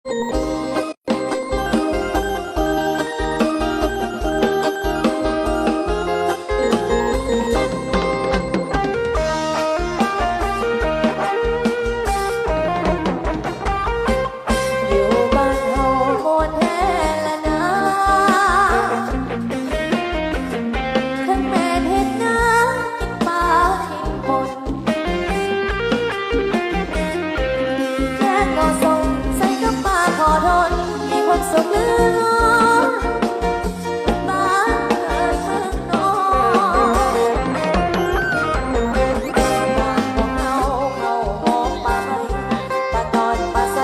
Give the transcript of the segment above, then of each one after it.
ຢູ່ບ້ານເຮົາມ່ວນແທ້ລະນາ ເຖິງແມ່ນເຮັດນາກິນປາກິນບົນ ແຂກກໍສົ່ງໃສ່ກັບປາຂໍທົນ ມີຄວາມສຸກເຫຼືອລ້ນ ບ້ານເກີດເມືອງນອນ ບ້ານຂອງເຮົາເຂົ້າຫອມປາໄມ້ ປາຕອນປາໄຊ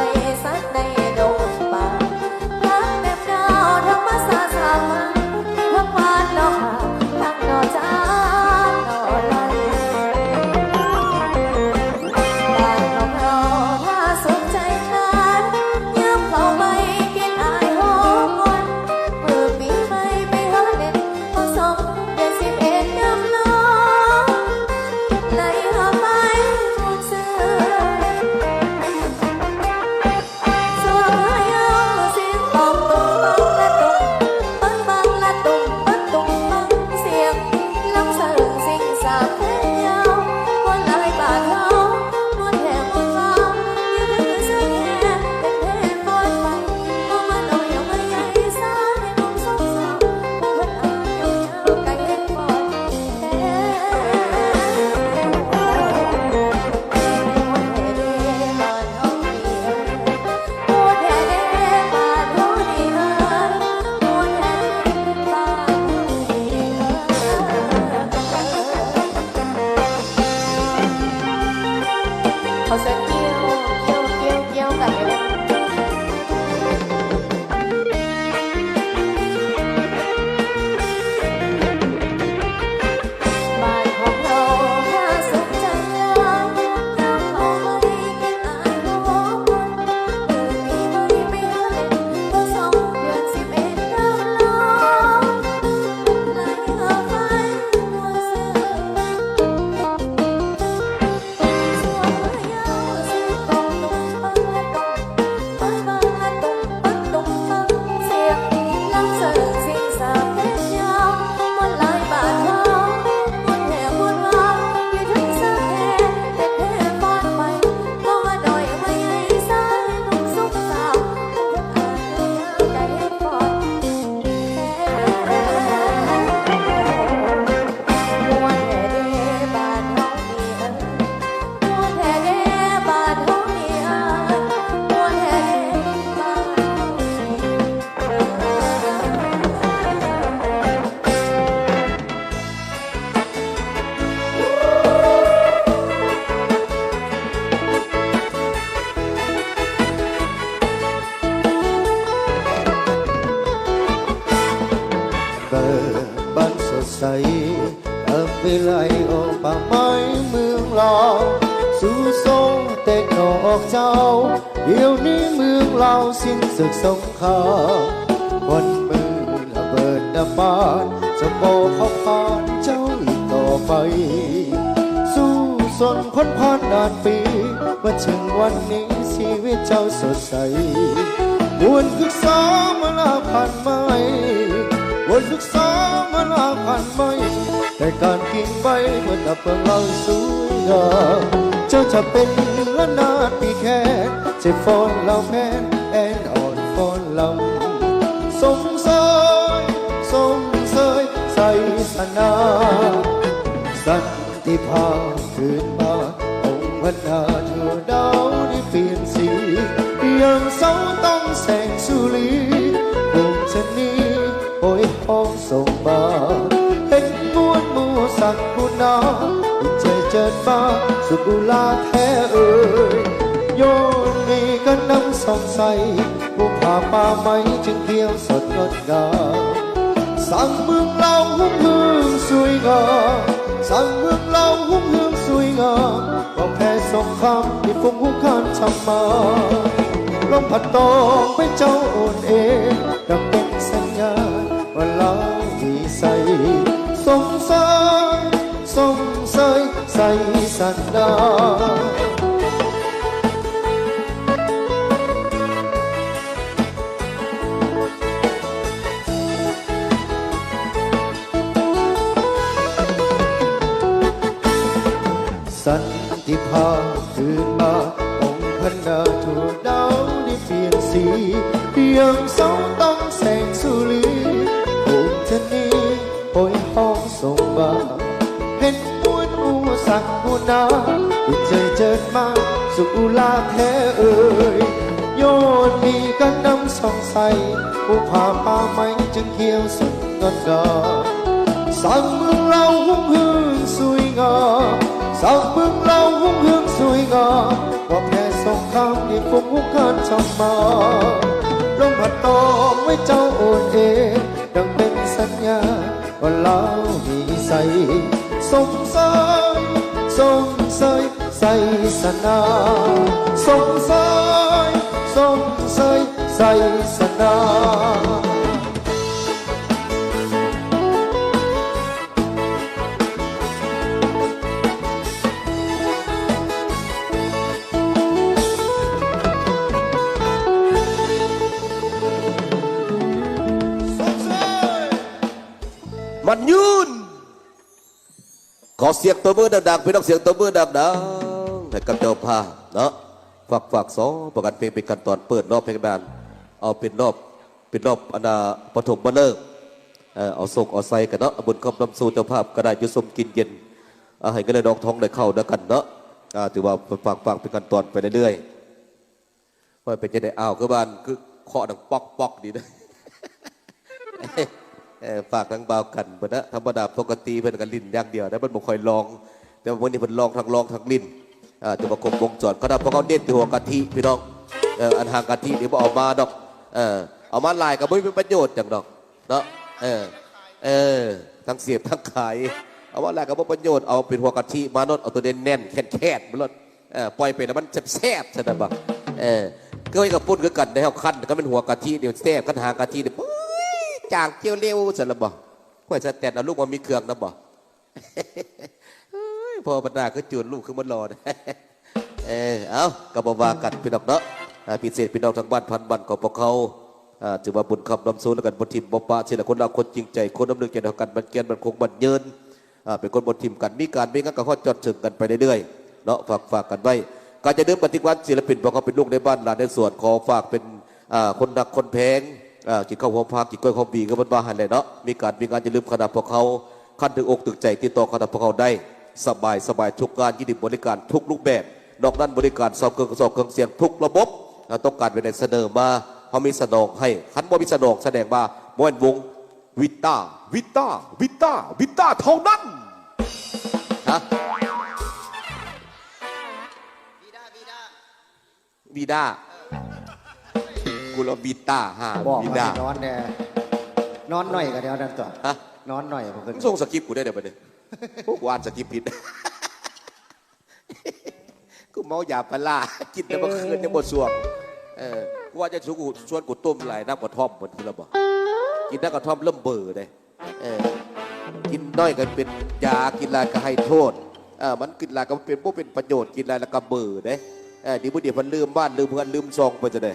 ສັດໃນດົງປ່າ ທັງແບບດາວທຳມະຊາດສາມັນ ມີທັງຫວານໜໍ່ຂາ ທັງໜໍ່ຈານໜໍ່ລາຍ ບ້ານຂອງເຮົາພາສຸກໃຈຫຼາຍ ຍາມເຂົ້າໄປກິນອ້າຍຫອມຫວານ ມື້ປີໃໝ່ໄປຫາຫຼິ້ນ ພໍສອງເດືອນສິບເອັດຍາມລອງ ໄລ່ຫາໄຟມ່ວນຊື່ນ ສວຍເອົາສຽງຕ້ອງຕຸ້ງຕ້ອງລະຕຸ້ງ ປຶ້ງປັງລະຕຸ້ງປຶ້ງ ຕຸ້ງປັງ ສຽງລຳສະເຫຼີງຊິງສາແຂນຍາວ ມ່ວນຫຼາຍບ້ານເຮົາ ມ່ວນແທ້ມ່ວນວ່າ ຢູ່ເທິງສາຍແຂນ ເປັນແຜ່ຟ້ອນໄປ ເອົາມາໜ້ອຍເອົາມາໃຫຍ່ ສາຍນົມສົງສານ ຜູ້ເພິ່ນອາຍຸຍາວ ກະເຮັດຟ້ອນແທ້ ມ່ວນແທ້ເດ້ບ້ານ ເປີໃໝ່ ເອົາປາໄມ້ເມືອງລາວ ສູ່ສົ່ງແຕ່ເຂົ້າອອກເຈົ້າ ດຽວນີ້ເມືອງລາວສິ້ນສຸດສົງຄາມ ຄວັນມືລະເບີດນະປານ ຈະບໍ່ເຜົາຜານເຈົ້າອີກຕໍ່ໄປ ສູ້ຊົນພົ້ນຜ່ານນານປີ ມາເຖິງວັນນີ້ຊີວິດເຈົ້າສົດໃສ ບວນພຶກສາມາລາພັນໄມ້ ບວນພຶກສາມາລາພັນໄມ້ ແຕ່ການກິນໃບເໝືອນຕາເປິງເລົ່າສວຍງາມ ເຈົ້າຈະເປັນລະນາດປີແຄນ ເຈັບຟ້ອນເລົ່າແພນ ແອນອ່ອນຟ້ອນລຳ ສົງເສີຍ ສົງເສີຍໄຊຊະນາ ສັນຕິພາບຄືນມາ ອົງພັນດາເທວດາວໄດ້ປ່ຽນສີ ຍາມເຊົ້າຕັ້ງແສງສຸລີ ພູມຊະນີໂອຍ ຂອງສົມບາ ເຫັນມ່ວນໝູ່ສັກບຸນນາ ອຸ່ນໃຈເຈີດມາ ສຸດອຸລາແທ້ເອີຍ ຍ້ອນມີການນຳສອງໃສ ພູຜາປ່າໄມ້ຈຶ່ງຂຽວສົດງົດງາມ ສ້າງເມືອງລາວຮຸ່ງເຮືອງສວຍງາມ ສ້າງເມືອງລາວຮຸ່ງເຮືອງສວຍງາມ ກໍແພ້ສົງຄາມທີ່ຝູງຮຸກຄານທຳມາ ລົມພັດຕອງໃບເຈົ້າໂອນເອນ ດັ່ງເປັນສັນຍານວ່າລາວມີໄຊ ສົງເສີຍ ສົງເສີຍໄຊຊະນາ. ຍັງເຊົາຕ້ອງແສງສຸລີ ພູມທະນີໂອຍຮອງສົມບາ ເຫັນມ່ວນອູສັກອູນາ ອຸດໃຈເຈີດມາສຸອຸລາແທ້ເອີຍ ຍ້ອນມີການນຳສ່ອງໃສ ພູຜາປ່າໄມ້ຈຶ່ງຂຽວສົດ ງດງາມ ສ້າງເມືອງລາວຮຸ່ງເຮືອງສວຍງາມ ສ້າງເມືອງລາວຮຸ່ງເຮືອງສວຍງາມ ວ່າແພ້ສົງຄາມໃຫ້ຝູງວງການທຳມາ ລົມພັດຕອມໄວ້ເຈົ້າໂອນເອງ ດັ່ງເປັນສັນຍາວ່າລາວມີໄຊ ສົມໄຊ ສົມໄຊ ໄຊຊະນະ ສົມໄຊ ສົມໄຊ ໄຊຊະນະ. ໝັ້ນຍືນ. ຂໍສຽງຕົບມືດັງໆ ພີ່ນ້ອງ ສຽງຕົບມືດັງໆ ໃຫ້ກັບເຈົ້າພາບເນາະ ຝາກ ຝາກສອງປະການເພງເປັນຂັ້ນຕອນເປີດເນາະ ເພງບານ ເອົາເປັນຮອບ ເປັນຮອບອັນນ່າ ປະຖົມມະເລີກ ເອີ ເອົາໂຊກເອົາໄຊກັນເນາະ ບຸນຄຳນຳສູ່ເຈົ້າພາບກໍໄດ້ຢູ່ຊົມກິນເຢັນ ອ່າ ໃຫ້ເງິນໄຫຼນອງທອງໄຫຼເຂົ້ານຳກັນເນາະ ອ່າ ຖືວ່າຝາກ ຝາກເປັນຂັ້ນຕອນໄປເລື້ອຍໆ. ວ່າເປັນຈັ່ງໃດ? ອ້າວ ຄືບ້ານຄືເຄາະດັງປອກໆ ນີ້ນະ. ເອີ ຝາກທາງບ່າວກັນເພິ່ນນະ ທຳມະດາປົກກະຕິເພິ່ນກໍຫຼິ້ນຢ່າງດຽວນະ ເພິ່ນບໍ່ຄ່ອຍຮ້ອງ ແຕ່ວ່າມື້ນີ້ເພິ່ນຮ້ອງ ທັງຮ້ອງທັງຫຼິ້ນ ອ່າ ຖືວ່າຄົບວົງຈອນ. ຂະໜາດພວກເຮົາເນັ້ນແຕ່ຫົວກະທິພີ່ນ້ອງ ເອີ ອັນຫາງກະທິນີ້ບໍ່ເອົາມາດອກ ເອີ ເອົາມາຫຼາຍກໍບໍ່ມີປະໂຫຍດຫຍັງດອກເນາະ ເອີ ເອີ ທັງເສບທັງຂາຍ ເອົາມາຫຼາຍກໍບໍ່ປະໂຫຍດ ເອົາເປັນຫົວກະທິມາໂລດ ເອົາໂຕແໜ້ນໆ ແຂນໆ ມາໂລດ. ເອີ ປ່ອຍໄປແລ້ວມັນແຊບໆ ຊັ້ນນະບໍ່ ເອີ ຄືເຮັດກັບປຸ້ນຄືກັນເດ້ ເຮົາຄັ້ນ ຄັນແມ່ນຫົວກະທິນີ້ມັນແຊບ ຄັນຫາງກະທິນີ້ ໂອ້ຍ ຈາງ ຈຽວເລວ ຊັ້ນລະບໍ່ ຂ້ອຍສະແຕນເອົາລູກມາມີເຄື່ອງນຳບໍ່ ເອີຍ ພໍ່ບັນດາຄືຈູນລູກຄືມັນຫຼໍ່ ເອີ ເອົ້າ ກໍບໍ່ວ່າກັນພີ່ນ້ອງເນາະ ອ່າ ພິເສດພີ່ນ້ອງທາງບ້ານພັນບ້ານຂອງພວກເຮົາ ອ່າ ຖືວ່າບຸນຄຳນຳສູ່ແລ້ວກັນ ບໍ່ຖິ້ມບໍ່ປະ ຊິລະຄົນຮັກຄົນຈິງໃຈ ຄົນນ້ຳໜຶ່ງໃຈດຽວກັນ ໝັ້ນແກ່ນໝັ້ນຄົງໝັ້ນຍືນ ອ່າ ເປັນຄົນບໍ່ຖິ້ມກັນ ມີການມີງານກໍຮອດຈອດເຖິງກັນໄປເລື້ອຍໆ ເນາະ ຝາກ ຝາກກັນໄວ້ ກໍຢ່າລືມກັນ ທີມງານສິລະປິນພວກເຮົາ ເປັນລູກໃນບ້ານຫຼານໃນສວນ ຂໍຝາກເປັນ ອ່າ ຄົນຮັກຄົນແພງ ອ່າ ກິນເຂົ້າຫອມຜັກ ກິນກ້ອຍຫອມຫວີ ຄືເພິ່ນວ່າຫັ້ນແຫຼະເນາະ ມີການມີງານຢ່າລືມຄະນະພວກເຮົາ ຄັນຖືກອົກຖືກໃຈ ຕິດຕໍ່ຄະນະພວກເຮົາໄດ້ ສະບາຍ ສະບາຍທຸກງານ ຍິນດີບໍລິການທຸກຮູບແບບ ນອກນັ້ນບໍລິການຊອກເຄື່ອງ ຊອກເຄື່ອງສຽງທຸກລະບົບ ອ່າ ຕ້ອງການແບບໃດສະເໜີມາ ເຮົາມີສະໜອງໃຫ້ ຄັນບໍ່ມີສະໜອງ ສະແດງວ່າບໍ່ແມ່ນວົງ ວິຕາ ວິຕາ ວິຕາ ວິຕາເທົ່ານັ້ນ ຮະ ວີດາ ກູລະວີດາ ຫາ ບອກ ວີດາ ໃຫ້ນອນແດ່ ນອນໜ້ອຍກໍແນວນັ້ນຕົວະ ຮະ ນອນໜ້ອຍບໍ່ຂຶ້ນ ມຶງສົ່ງສະກິບກູໄດ້ເດີບັດນີ້ ໂອ້ ກູອ່ານສະກິບຜິດ ກູເມົາຢາພາລາ ກິນແຕ່ມື້ຄືນຍັງບໍ່ສວງ ເອີ ກູວ່າຈະຊວນກູ ຊວນກູຕົ້ມຫຼາຍ ນ້ຳກະທ້ອມເພິ່ນ ລະບໍ່ ກິນນ້ຳກະທ້ອມເລີ່ມເບີເດ້ ເອີ ກິນໜ້ອຍກໍເປັນຢາ ກິນຫຼາຍກໍໃຫ້ໂທດ ເອີ ມັນກິນຫຼາຍກໍເປັນ ບໍ່ເປັນປະໂຫຍດ ກິນຫຼາຍແລ້ວກໍເບີເດ້ ເອີ ດີບໍ່ດີເພິ່ນລືມບ້ານລືມເຮືອນລືມຊ່ອງໄປຈັ່ງໃດ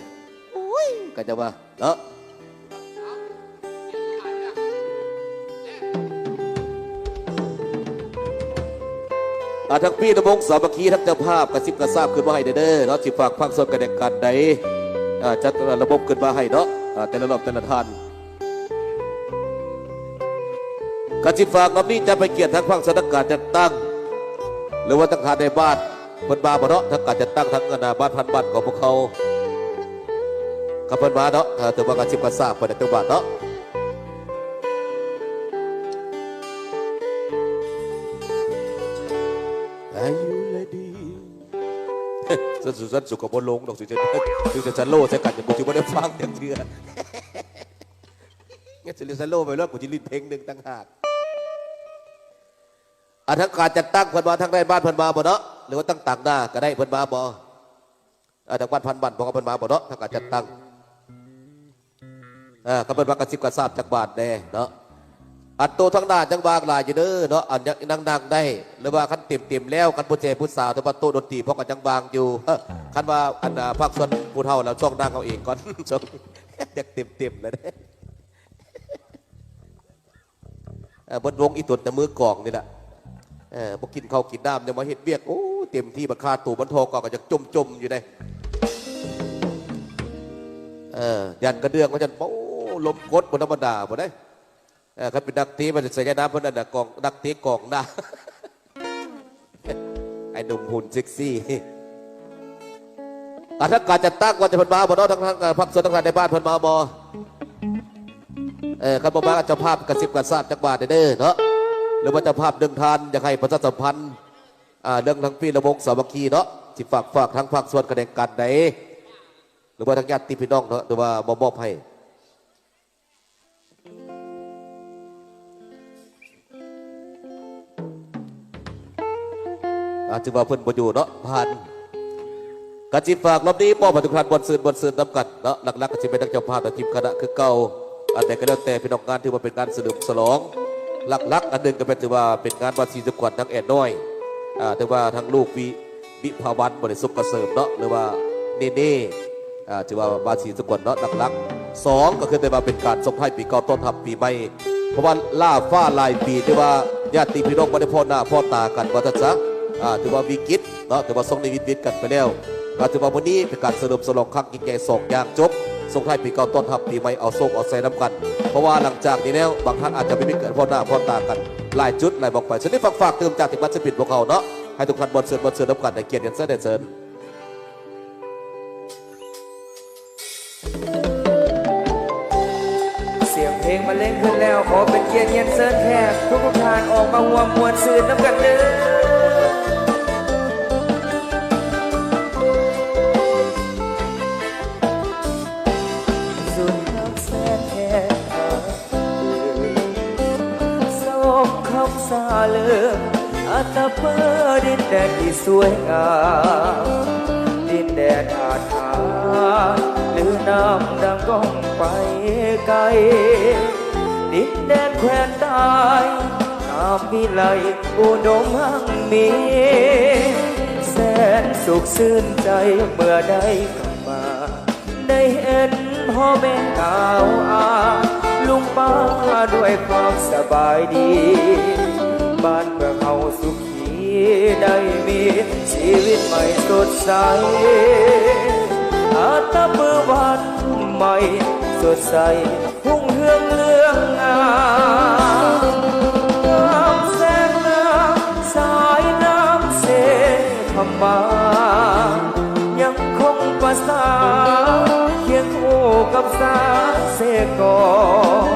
ໂອ້ຍ ກໍຈະວ່າເນາະ ອ່າ ທັງພີລະວົງສາມັກຄີ ທັງເຈົ້າພາບ ກະຊິບກະຊາບຂຶ້ນມາໃຫ້ແດ່ເດີເນາະ ຊິຝາກຟັງສ່ວນການແຂ່ງຂັນໃດ ອ່າ ຈັດລະບົບຂຶ້ນມາໃຫ້ເນາະ ອ່າ ແຕ່ລະຮອບແຕ່ລະທ່ານ ກະຊິຝາກນຳນີ້ຈະໃຫ້ກຽດທາງພາກສ່ວນທາງການຈັດຕັ້ງ ຫຼືວ່າທາງທ່ານນາຍບ້ານເພິ່ນມາບໍ່ເນາະ ທາງການຈັດຕັ້ງທາງຄະນະບ້ານພັນບ້ານຂອງພວກເຮົາ ຄັນເພິ່ນມາເນາະ ເອີ ຖືວ່າກະຊິບກະຊາບເພິ່ນໄດ້ຈັກບາດເນາະ Are you ready? ສັນ ສັນ ສັນ ສຸກະບໍ່ລົງດອກ ສຸ ສຸ ສຸ ສະໂລໃສ່ກັນ ກູຊິບໍ່ໄດ້ຟັງຈັກເທື່ອ ສະໂລໄປໂລດ ກູຊິຫຼິ້ນເພງໜຶ່ງຕ່າງຫາກ ອ່າ ທາງການຈັດຕັ້ງເພິ່ນມາ ທາງນາຍບ້ານເພິ່ນມາບໍ່ເນາະ ຫຼືວ່າຕັ້ງຕາງໜ້າກໍໄດ້ ເພິ່ນມາບໍ່ ອ່າ ທາງບ້ານພັນບ້ານ ພວກເຮົາເພິ່ນມາບໍ່ເນາະ ທາງການຈັດຕັ້ງ ອ່າ ຄັນເພິ່ນວ່າກະຊິບກະຊາບຈັກບາດແດ່ເນາະ ອັນໂຕະທາງໜ້າຍັງວ່າງຫຼາຍຢູ່ເດີເນາະ ອັນຍັງນັ່ງໆໄດ້ ຫຼືວ່າຄັນເຕັມໆແລ້ວ ຄັນຜູ້ແຈຜູ້ສາວ ຫຼືວ່າໂຕະດົນຕີ ພວກກໍຍັງວ່າງຢູ່ ຄັນວ່າອັນ ອ່າ ພາກສ່ວນຜູ້ເຖົ້າແລ້ວ ຊ່ອງນັ່ງເອົາເອງກ່ອນ ຊ່ອງ ຢາກເຕັມໆແລ້ວເດ້ ເອີ ເບິດວົງອີ່ຕົນແຕ່ມືກອງນີ້ແຫຼະ ເອີ ບໍ່ກິນເຂົ້າກິນນ້ຳ ຍັງມາເຮັດວຽກ ໂອ້ ເຕັມທີ່ ບັດຄ່າໂຕມັນທໍ່ກໍ ກໍຢາກຈົ່ມໆຢູ່ເດ້. ເອີ ຢ້ານກະເດືອງວ່າຊັ້ນ. ໂອ້ ລົມກົດບໍ່ທຳມະດາບໍ່ໄດ້. ເອີ ຄັນເປັນນັກເຕະ ມັນຈະໃສ່ນາມເພິ່ນ ອັນນະ ກອງ ນັກເຕະກອງໜ້າ ໄອ້ໜຸ່ມຫຸ່ນເຊັກຊີ. ອ່າ ທາງການຈັດຕັ້ງວ່າຈະເພິ່ນມາບໍ່ເນາະ? ທາງ ທາງພາກສ່ວນ ທາງດ້ານໃນບ້ານເພິ່ນມາບໍ່? ເອີ ຄັນບໍ່ມາ ເຈົ້າພາບກະຊິບກະຊາບຈັກບາດເດີເນາະ ຫຼືວ່າເຈົ້າພາບໜຶ່ງທ່ານຢາກໃຫ້ປະຊາສຳພັນ ອ່າ ເລື່ອງທາງປີ້ລະວົງສາມັກຄີເນາະ ຊິຝາກ ຝາກທາງພາກສ່ວນຂະແໜງການໃດ ຫຼືວ່າທາງຍາດຕິພີ່ນ້ອງເນາະ ຫຼືວ່າມາມອບໃຫ້. ອາດຈະວ່າເພິ່ນບໍ່ຢູ່ເນາະ ຜ່ານ ກະຊິຝາກລອບນີ້ມອບໃຫ້ທຸກທ່ານມ່ວນຊື່ນ ມ່ວນຊື່ນນຳກັນເນາະ. ຫຼັກໆ ກະຊິແມ່ນທາງເຈົ້າພາບ ແລະ ທີມຄະນະຄືເກົ່າ. ອັນໃດກໍແລ້ວແຕ່ ພີ່ນ້ອງງານ ຖືວ່າເປັນງານສະເຫຼີມສະຫຼອງ. ຫຼັກໆ ອັນໜຶ່ງກໍແມ່ນຖືວ່າເປັນງານບາສີສຸຂວັນທາງແອນ້ອຍ ອ່າ ຖືວ່າທາງລູກວິ ວິພາວັນ ບໍລິສຸກກະເສີມເນາະ ຫຼືວ່າເນເນ່ ອ່າ ຖືວ່າບາສີສຸຂວັນເນາະ. ຫຼັກໆ ສອງ ກໍຄືແຕ່ວ່າເປັນການສົ່ງທ້າຍປີເກົ່າຕ້ອນຮັບປີໃໝ່ ເພາະວ່າລ່າຟ້າຫຼາຍປີ ຖືວ່າຍາດຕິພີ່ນ້ອງບໍ່ໄດ້ພໍ້ໜ້າພໍ້ຕາກັນວ່າຊັ້ນຊະ. ອ່າ ຖືວ່າວິກິດເນາະ ຖືວ່າຊ່ວງນີ້ວິດໆກັນໄປແລ້ວ ກໍຖືວ່າມື້ນີ້ເປັນການສະເຫຼີມສະຫຼອງຄັ້ງຍິ່ງໃຫຍ່ສອງຢ່າງຈົບ ສົ່ງທ້າຍປີເກົ່າຕ້ອນຮັບປີໃໝ່ ເອົາໂຊກເອົາໄຊນຳກັນ. ເພາະວ່າຫຼັງຈາກນີ້ແລ້ວ ບາງທ່ານອາດຈະບໍ່ມີການພໍ້ໜ້າພໍ້ຕາກັນ ຫຼາຍຈຸດຫຼາຍໝ່ອງໄປ. ສ່ວນນີ້ຝາກ ຝາກຕື່ມຈາກທີມງານສິລະປິນພວກເຮົາເນາະ ໃຫ້ທຸກທ່ານມ່ວນຊື່ນ ມ່ວນຊື່ນນຳກັນ. ໃຫ້ກຽດຮຽນເຊີນ ຮຽນເຊີນ. ສຽງເພງບັນເລງຂຶ້ນແລ້ວ ຂໍເປັນກຽດຮຽນເຊີນແຂກທຸກໆທ່ານອອກມາຮ່ວມມ່ວນຊື່ນນຳກັນເດີ. ສຸດຮັກແສນແທ້ ສອງຄຳສາເລີ ອັດຕະປື ດິນແດນທີ່ສວຍງາມ ດິນແດນອາດຫານ ລືນາມດັງກ້ອງໄປໄກ ດິນແດນແຄວ້ນໃຕ້ ງາມວິໄລ ອຸດົມຮັ່ງມີ ແສນສຸກຊື່ນໃຈເມື່ອໄດ້ ໄດ້ເຫັນພໍ່ແມ່ກ້າວອາ ລຸງປ້າດ້ວຍຄວາມສະບາຍດີ ບ້ານເມືອງເຮົາສຸຂີ ໄດ້ມີຊີວິດໃໝ່ສົດໃສ ອັດຕະປືບ້ານໃໝ່ສົດໃສ ຮຸ່ງເຮືອງເລື່ອງງາມ ງາມແສງເຮືອງສາຍນ້ຳເຊຂະມາ ຍັງຄົງປະສານຄຽງຄູ່ກັບສາຍເຊກອງ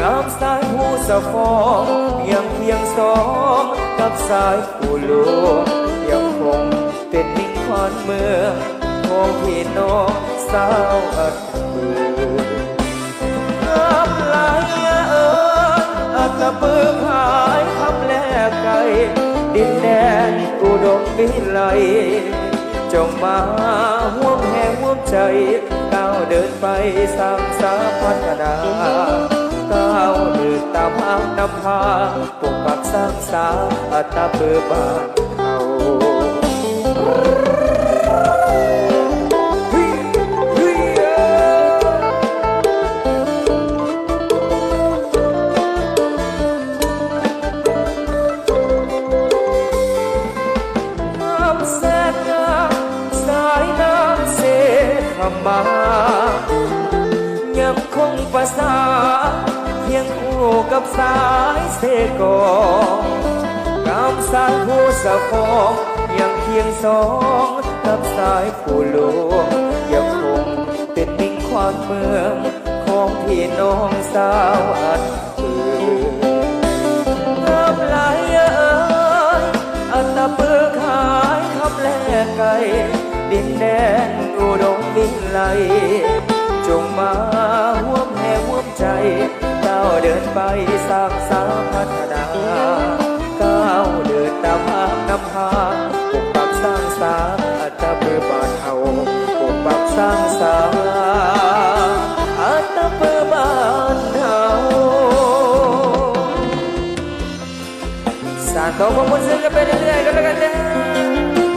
ງາມສາຍພູສະຟອງ ຍັງຄຽງສອງກັບສາຍພູຫຼວງ ຍັງຄົງເປັນມິ່ງຂວັນເມືອງຂອງພີ່ນ້ອງຊາວອັດຕະປື. ງາມຫຼາຍເອີຍ ອັດຕະປືພາຍຄຳແລກໄກ່ ດິນແດນອຸດົມວິໄລ ຈົ່ງມາຮ່ວມແຮງຮ່ວມໃຈ ກ້າວເດີນໄປສ້າງສາພັດທະນາ ກ້າວເດີນຕາມທາງນຳພາ ປົກປັກສ້າງສາອັດຕະປືບ້ານເຮົາ. ງາມແສນງາມສາຍນ້ຳເຊຂະມາ ຍັງຄົງປະສານຄຽງຄູ່ກັບສາຍເຊກອງ ງາມສາຍພູສະຟອງ ຍັງຄຽງສອງກັບສາຍພູຫຼວງ ຍັງຄົງເປັນມິ່ງຂວັນເມືອງຂອງພີ່ນ້ອງຊາວອັດ ງາມຫຼາຍເອີຍ ອັດຕະປືຂາຍຄຳແລກໄກ່ ດິນແດນອຸດົມວິໄລ ຈົ່ງມາຮ່ວມແຮງຮ່ວມໃຈ ກ້າວເດີນໄປສ້າງສາພັດທະນາ ກ້າວເດີນຕາມທາງນຳພາ ປົກປັກສ້າງສາອັດຕະປືບ້ານເຮົາ ປົກປັກສ້າງສາອັດຕະປືບ້ານເຮົາ. ສານຕໍ່ຄວາມມ່ວນຊື່ນກັນໄປເລື້ອຍໆ ກັນແລ້ວກັນເດີ. ເ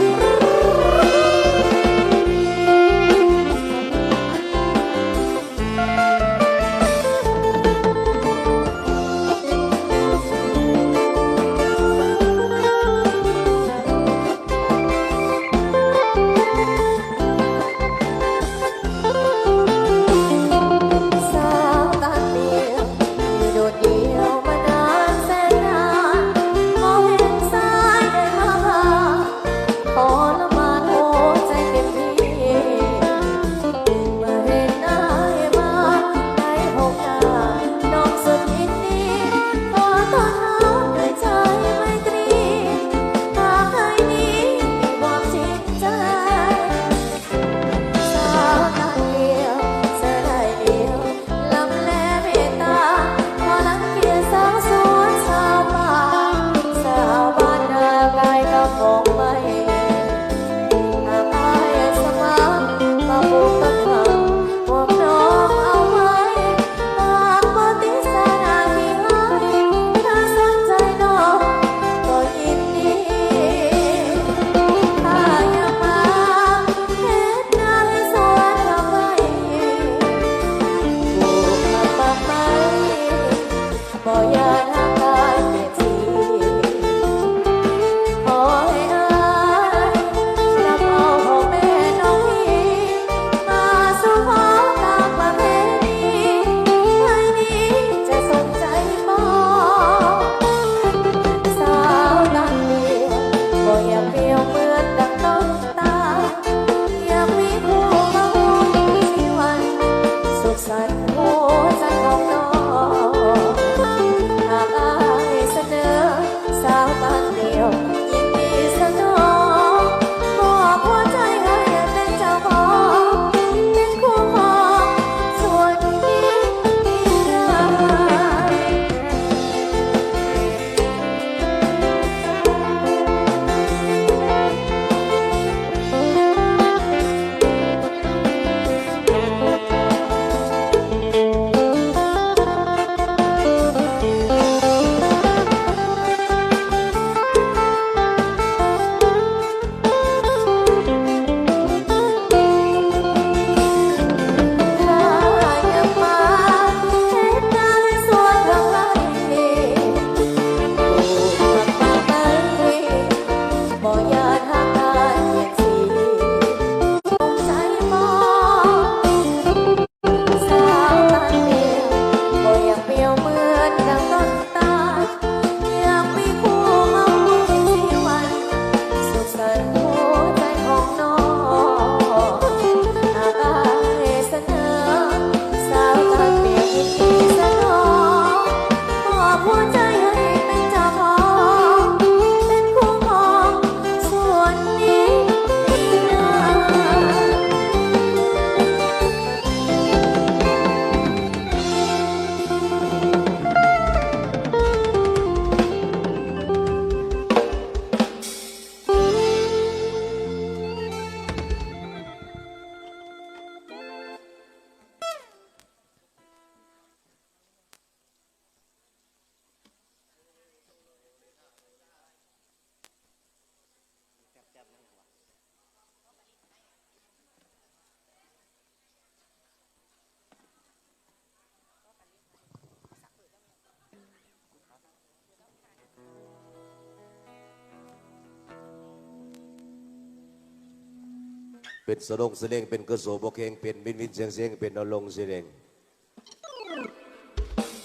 ເປັນສະຫຼົງສະເລັງ ເປັນກະໂສບໍ່ເຄັ່ງ ເປັນວິນວິນເຊງເຊງ ເປັນນະລົງສະເລັງ.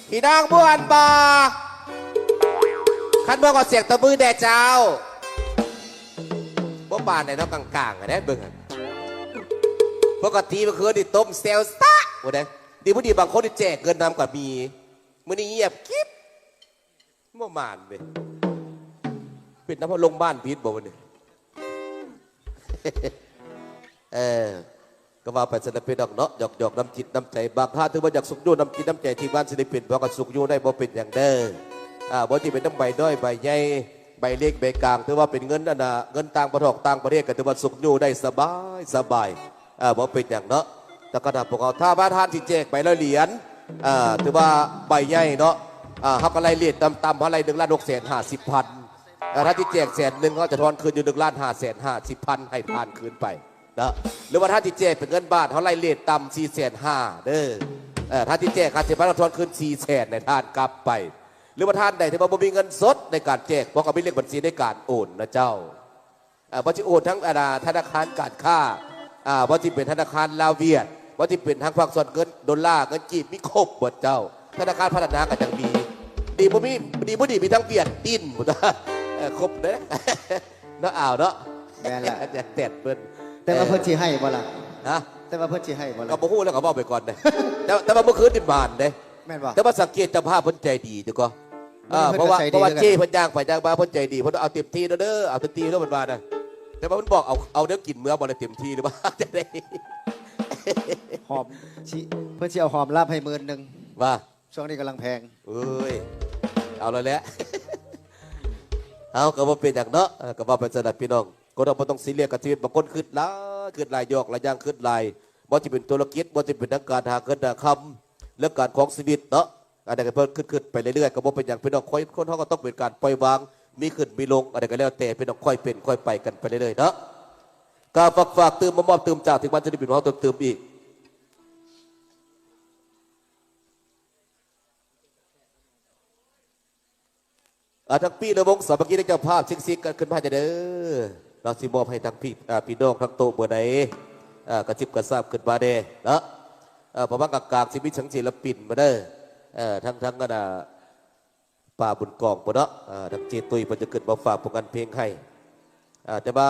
ພີ່ນ້ອງມ່ວນບໍ່? ຄັນມ່ວນກໍສຽງຕົບມືແດ່ເຈົ້າ. ບໍ່ປານໃດເນາະ ກາງໆ ຫັ້ນແຫຼະເບິ່ງຫັ້ນ. ປົກກະຕິມື້ຄືນນີ້ຕົມແຊວຊະໂອ້ເດ້. ດີບໍ່ດີບາງຄົນນີ້ແຈກເງິນນຳກໍມີ. ມື້ນີ້ງຽບກິບ. ບໍ່ໝານເວີຍ. ເປັນນຳໂຮງບານຜິດບໍ່ມື້ນີ້? ເອີ ກໍວ່າໄປຊັ້ນລະພີ່ນ້ອງເນາະ, ຫຍອກໆ ນ້ຳຈິດນ້ຳໃຈ. ບາງທ່ານຖືວ່າຢາກຊຸກຍູ້ນ້ຳຈິດນ້ຳໃຈທີມງານສິລະປິນ ພໍກໍຊຸກຍູ້ໄດ້ ບໍ່ເປັນຫຍັງເດີ. ອາ ບໍ່ວ່າຈະເປັນນຳໃບນ້ອຍໃບໃຫຍ່ ໃບເລັກໃບກາງ ຖືວ່າເປັນເງິນອັນນ່າ ເງິນຕ່າງປະເທດ ຕ່າງປະເທດ ກໍຖືວ່າຊຸກຍູ້ໄດ້ສະບາຍໆ. ອາ ບໍ່ເປັນຫຍັງເນາະ. ແຕ່ກໍຖ້າພວກເຮົາ ຖ້າວ່າທ່ານຊິແຈກໃບຮ້ອຍຫຼຽນ ອາ ຖືວ່າໃບໃຫຍ່ເນາະ. ອາ ເຮົາກໍໄລ່ເຣດຕ່ຳໆ ເຮົາໄລ່ໜຶ່ງລ້ານຫົກແສນຫ້າສິບພັນ. ອາ ຖ້າຊິແຈກແສນໜຶ່ງ ເຮົາຈະທອນຄືນຢູ່ໜຶ່ງລ້ານຫ້າແສນຫ້າສິບພັນ ໃຫ້ທ່ານຄືນໄປເນາະ. ຫຼືວ່າຖ້າຊິແຈກເປັນເງິນບາດ ເຮົາໄລ່ເຣດຕ່ຳສີ່ແສນຫ້າເດີ. ເອີ ຖ້າຊິແຈກຫ້າສິບພັນ ເຮົາທອນຄືນສີ່ແສນໃຫ້ທ່ານກັບໄປ. ຫຼືວ່າທ່ານໃດທີ່ວ່າບໍ່ມີເງິນສົດໃນການແຈກ ເພາະກໍມີເລກບັນຊີໃນການໂອນນະເຈົ້າ. ອາ ບໍ່ວ່າຊິໂອນທັງ ອາ ທະນາຄານການຄ້າ ອາ ບໍ່ວ່າຊິເປັນທະນາຄານລາວຫວຽດ ບໍ່ວ່າຊິເປັນທາງພາກສ່ວນເງິນໂດລາ ເງິນກີບ ມີຄົບໝົດເຈົ້າ. ທະນາຄານພັດທະນາກໍຍັງມີ. ດີບໍ່ມີ ດີບໍ່ດີມີທັງຫວຽດ ຈີນ ເອີ ຄົບເດ້. ເນາະ ອາວເນາະ. ແມ່ນແຫຼະ ແຈກແຕ່ເພິ່ນ ແຕ່ວ່າເພິ່ນຊິໃຫ້ບໍ່ລະ? ຮະ? ແຕ່ວ່າເພິ່ນຊິໃຫ້ບໍ່ລະ? ກໍບໍ່ຮູ້ແລ້ວ ກໍເວົ້າໄປກ່ອນເດ້. ແຕ່ ແຕ່ວ່າມື້ຄືນນີ້ໝານເດ້. ແມ່ນບໍ່? ແຕ່ວ່າສັງເກດເຈົ້າພາບເພິ່ນໃຈດີຢູ່ກໍ ເອີ ເພິ່ນ ເພາະວ່າ ໃຈດີ ເພາະວ່າເຈ້ເພິ່ນຍ່າງໄປຍ່າງມາ ເພິ່ນໃຈດີ ເພິ່ນເອົາເຕັມທີ່ເດີ ເອົາເຕັມທີ່ເດີ ເພິ່ນວ່ານະ. ແຕ່ວ່າເພິ່ນບອກເອົາ ເອົາແນວກິນເມືອບໍ່ລະ ເຕັມທີ່ຫຼືວ່າຈັ່ງໃດ? ຫອມ ຊິ ເພິ່ນຊິເອົາຫອມລາບໃຫ້ໝື່ນໜຶ່ງ ວ່າ ຊ່ວງນີ້ກຳລັງແພງ. ເອີຍ ເອົາແລ້ວແຫຼະ. ເອົາ ກໍບໍ່ເປັນຫຍັງເນາະ. ເອີ ກໍເວົ້າໄປຊັ້ນລະພີ່ນ້ອງ. ຄົນເຮົາບໍ່ຕ້ອງຊີຣຽສກັບຊີວິດ. ບາງຄົນຄຶດຫຼາຍ ຄຶດຫຼາຍ ຢອກຫຼາຍຢ່າງ ຄຶດຫຼາຍ ບໍ່ວ່າຈະເປັນທຸລະກິດ ບໍ່ວ່າຈະເປັນທາງການຫາເງິນຫາຄຳ ເລື່ອງການຄອງຊີວິດເນາະ. ອັນນັ້ນກໍເພິ່ນຄຶດໆ ໄປເລື້ອຍໆ ກໍບໍ່ເປັນຫຍັງພີ່ນ້ອງ. ຄົນ ຄົນເຮົາກໍຕ້ອງເປັນການປ່ອຍວາງ ມີຂຶ້ນມີລົງ ອັນໃດກໍແລ້ວແຕ່ພີ່ນ້ອງ ຄ່ອຍເປັນຄ່ອຍໄປກັນໄປເລື້ອຍໆເນາະ. ກໍຝາກ ຝາກຕື່ມ ມາມອບຕື່ມຈາກທີ່ບ້ານຈະໄດ້ເປັນເຮົາຕື່ມອີກ. ອາ ທັງປີ້ ແລະ ວົງສາມັກຄີ ແລະ ເຈົ້າພາບ ຊິກໆ ກັນຂຶ້ນມາເດີ. ເຮົາຊິມອບໃຫ້ທັງພີ່ ອາ ພີ່ນ້ອງທັງໂຕະເບີໃດ ອາ ກະຊິບກະຊາບຂຶ້ນມາແດ່ເນາະ. ອາ ປະມານກາງໆ ຊິມີທັງສິລະປິນມາເດີ. ເອີ ທັງ ທັງອັນນ່າ ປ້າບຸນກອງພຸ້ນເນາະ. ອາ ທັງເຈ້ຕຸ້ຍເພິ່ນຈະຂຶ້ນມາຝາກຜົນງານເພງໃຫ້. ອາ ແຕ່ວ່າ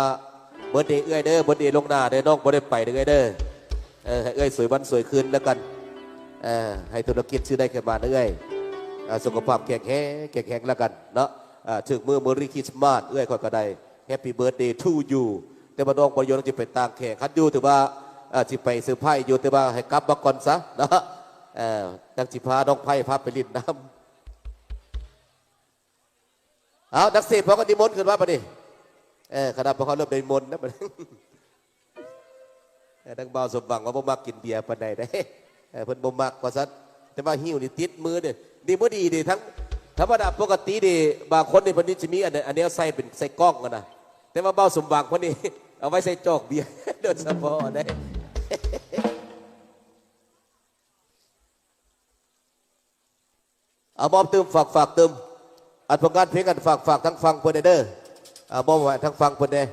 ເບີດເດເອື້ອຍເດີ ເບີດເດລ່ວງໜ້າເດີ ນ້ອງບໍ່ໄດ້ໄປເດີເອື້ອຍເດີ. ເອີ ໃຫ້ເອື້ອຍສວຍວັນສວຍຄືນແລ້ວກັນ. ເອີ ໃຫ້ທຸລະກິດຊື່ໄດ້ຂຶ້ນມາເດີເອື້ອຍ. ອາ ສຸຂະພາບແຂງແຮງ ແຂງແຮງແລ້ວກັນເນາະ. ອາ ຖືກມື້ Merry Christmas ເອື້ອຍຂ້ອຍກໍໄດ້ Happy Birthday to you. ແຕ່ວ່ານ້ອງບໍ່ຢູ່ ນ້ອງຊິໄປຕ່າງແຂວງ. ຄັນຢູ່ຖືວ່າ ອາ ຊິໄປເຊີໄພຢູ່ ແຕ່ວ່າໃຫ້ກັບມາກ່ອນຊະເນາະ. ເອີ ຈັ່ງຊິພານ້ອງໄພພາໄປຫຼິ້ນນຳ. ເອົາ ນັກເສບເຮົາກໍນິມົນຂຶ້ນມາບັດນີ້. ເອີ ຄະນະພວກເຮົາເລີ່ມໄດ້ນິມົນແລ້ວບັດນີ້. ເອີ ທາງບ່າວສົມຫວັງວ່າບໍ່ມັກກິນເບຍປານໃດເດ້. ເອີ ເພິ່ນບໍ່ມັກວ່າຊັ້ນ. ແຕ່ວ່າຫິ້ວນີ້ຕິດມືເດ້. ດີບໍ່ດີເດ້ ທັງທຳມະດາປົກກະຕິເດ້ ບາງຄົນນີ້ເພິ່ນນີ້ຊິມີອັນ ອັນແນວໃສ່ເປັນໃສ່ກ້ອງຫັ້ນນະ. ແຕ່ວ່າບ່າວສົມຫວັງເພິ່ນນີ້ ເອົາໄວ້ໃສ່ຈອກເບຍໂດຍສະເພາະເດ້. ເອົາມອບຕື່ມ ຝາກ ຝາກຕື່ມ. ອັນຜົນງານເພງ ອັນຝາກ ຝາກທາງຝັ່ງເພິ່ນແດ່ເດີ. ເອົາມອບໃຫ້ທາງຝັ່ງເພິ່ນແດ່.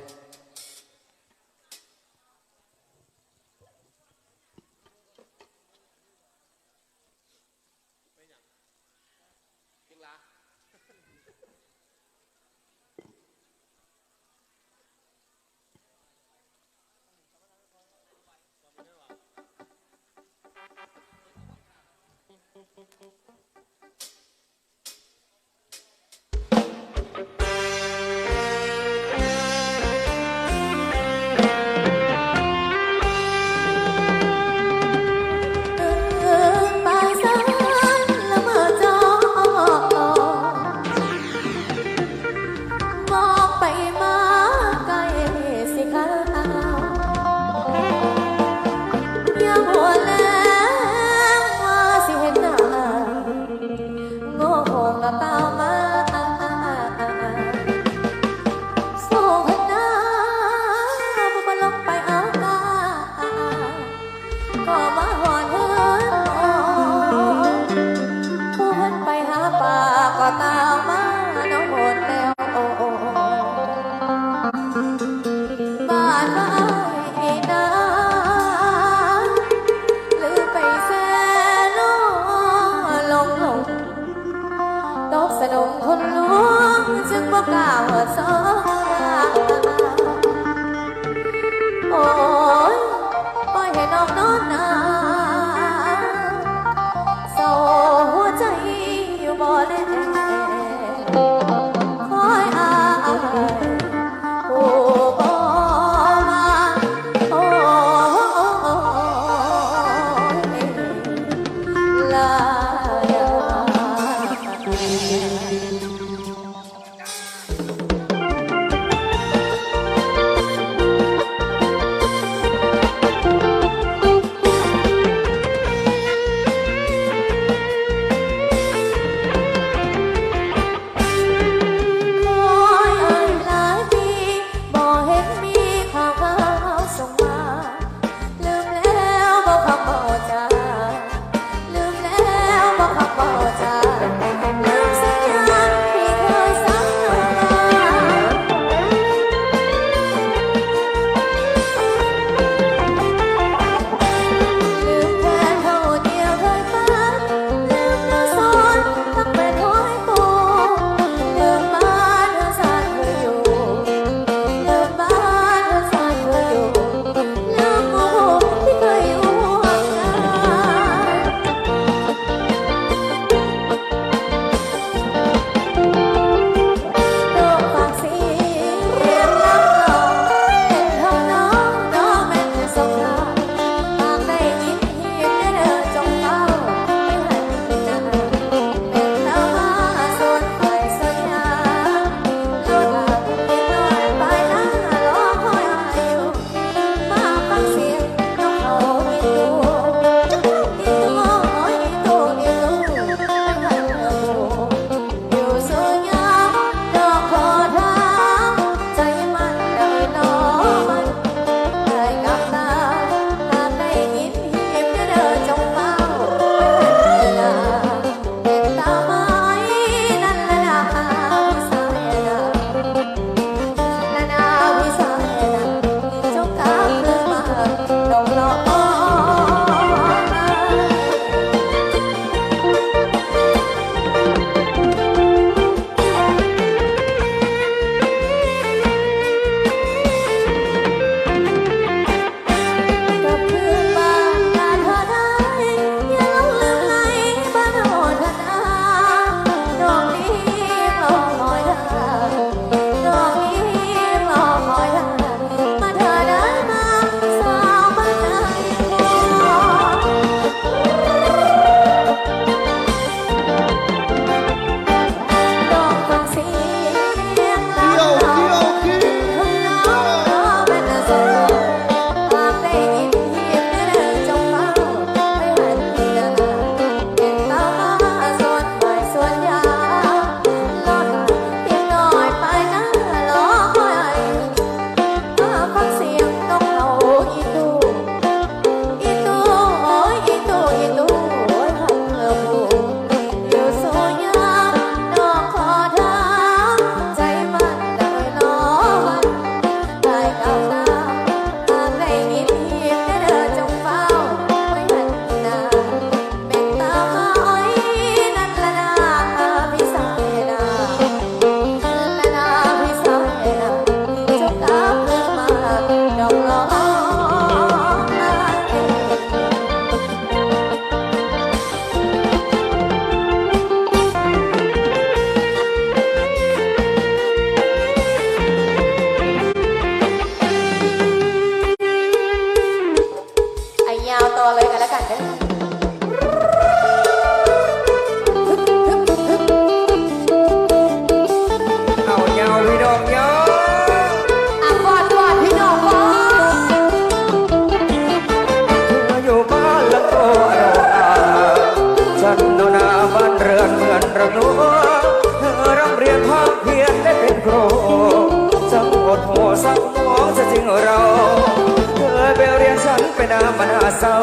ເສົ້າ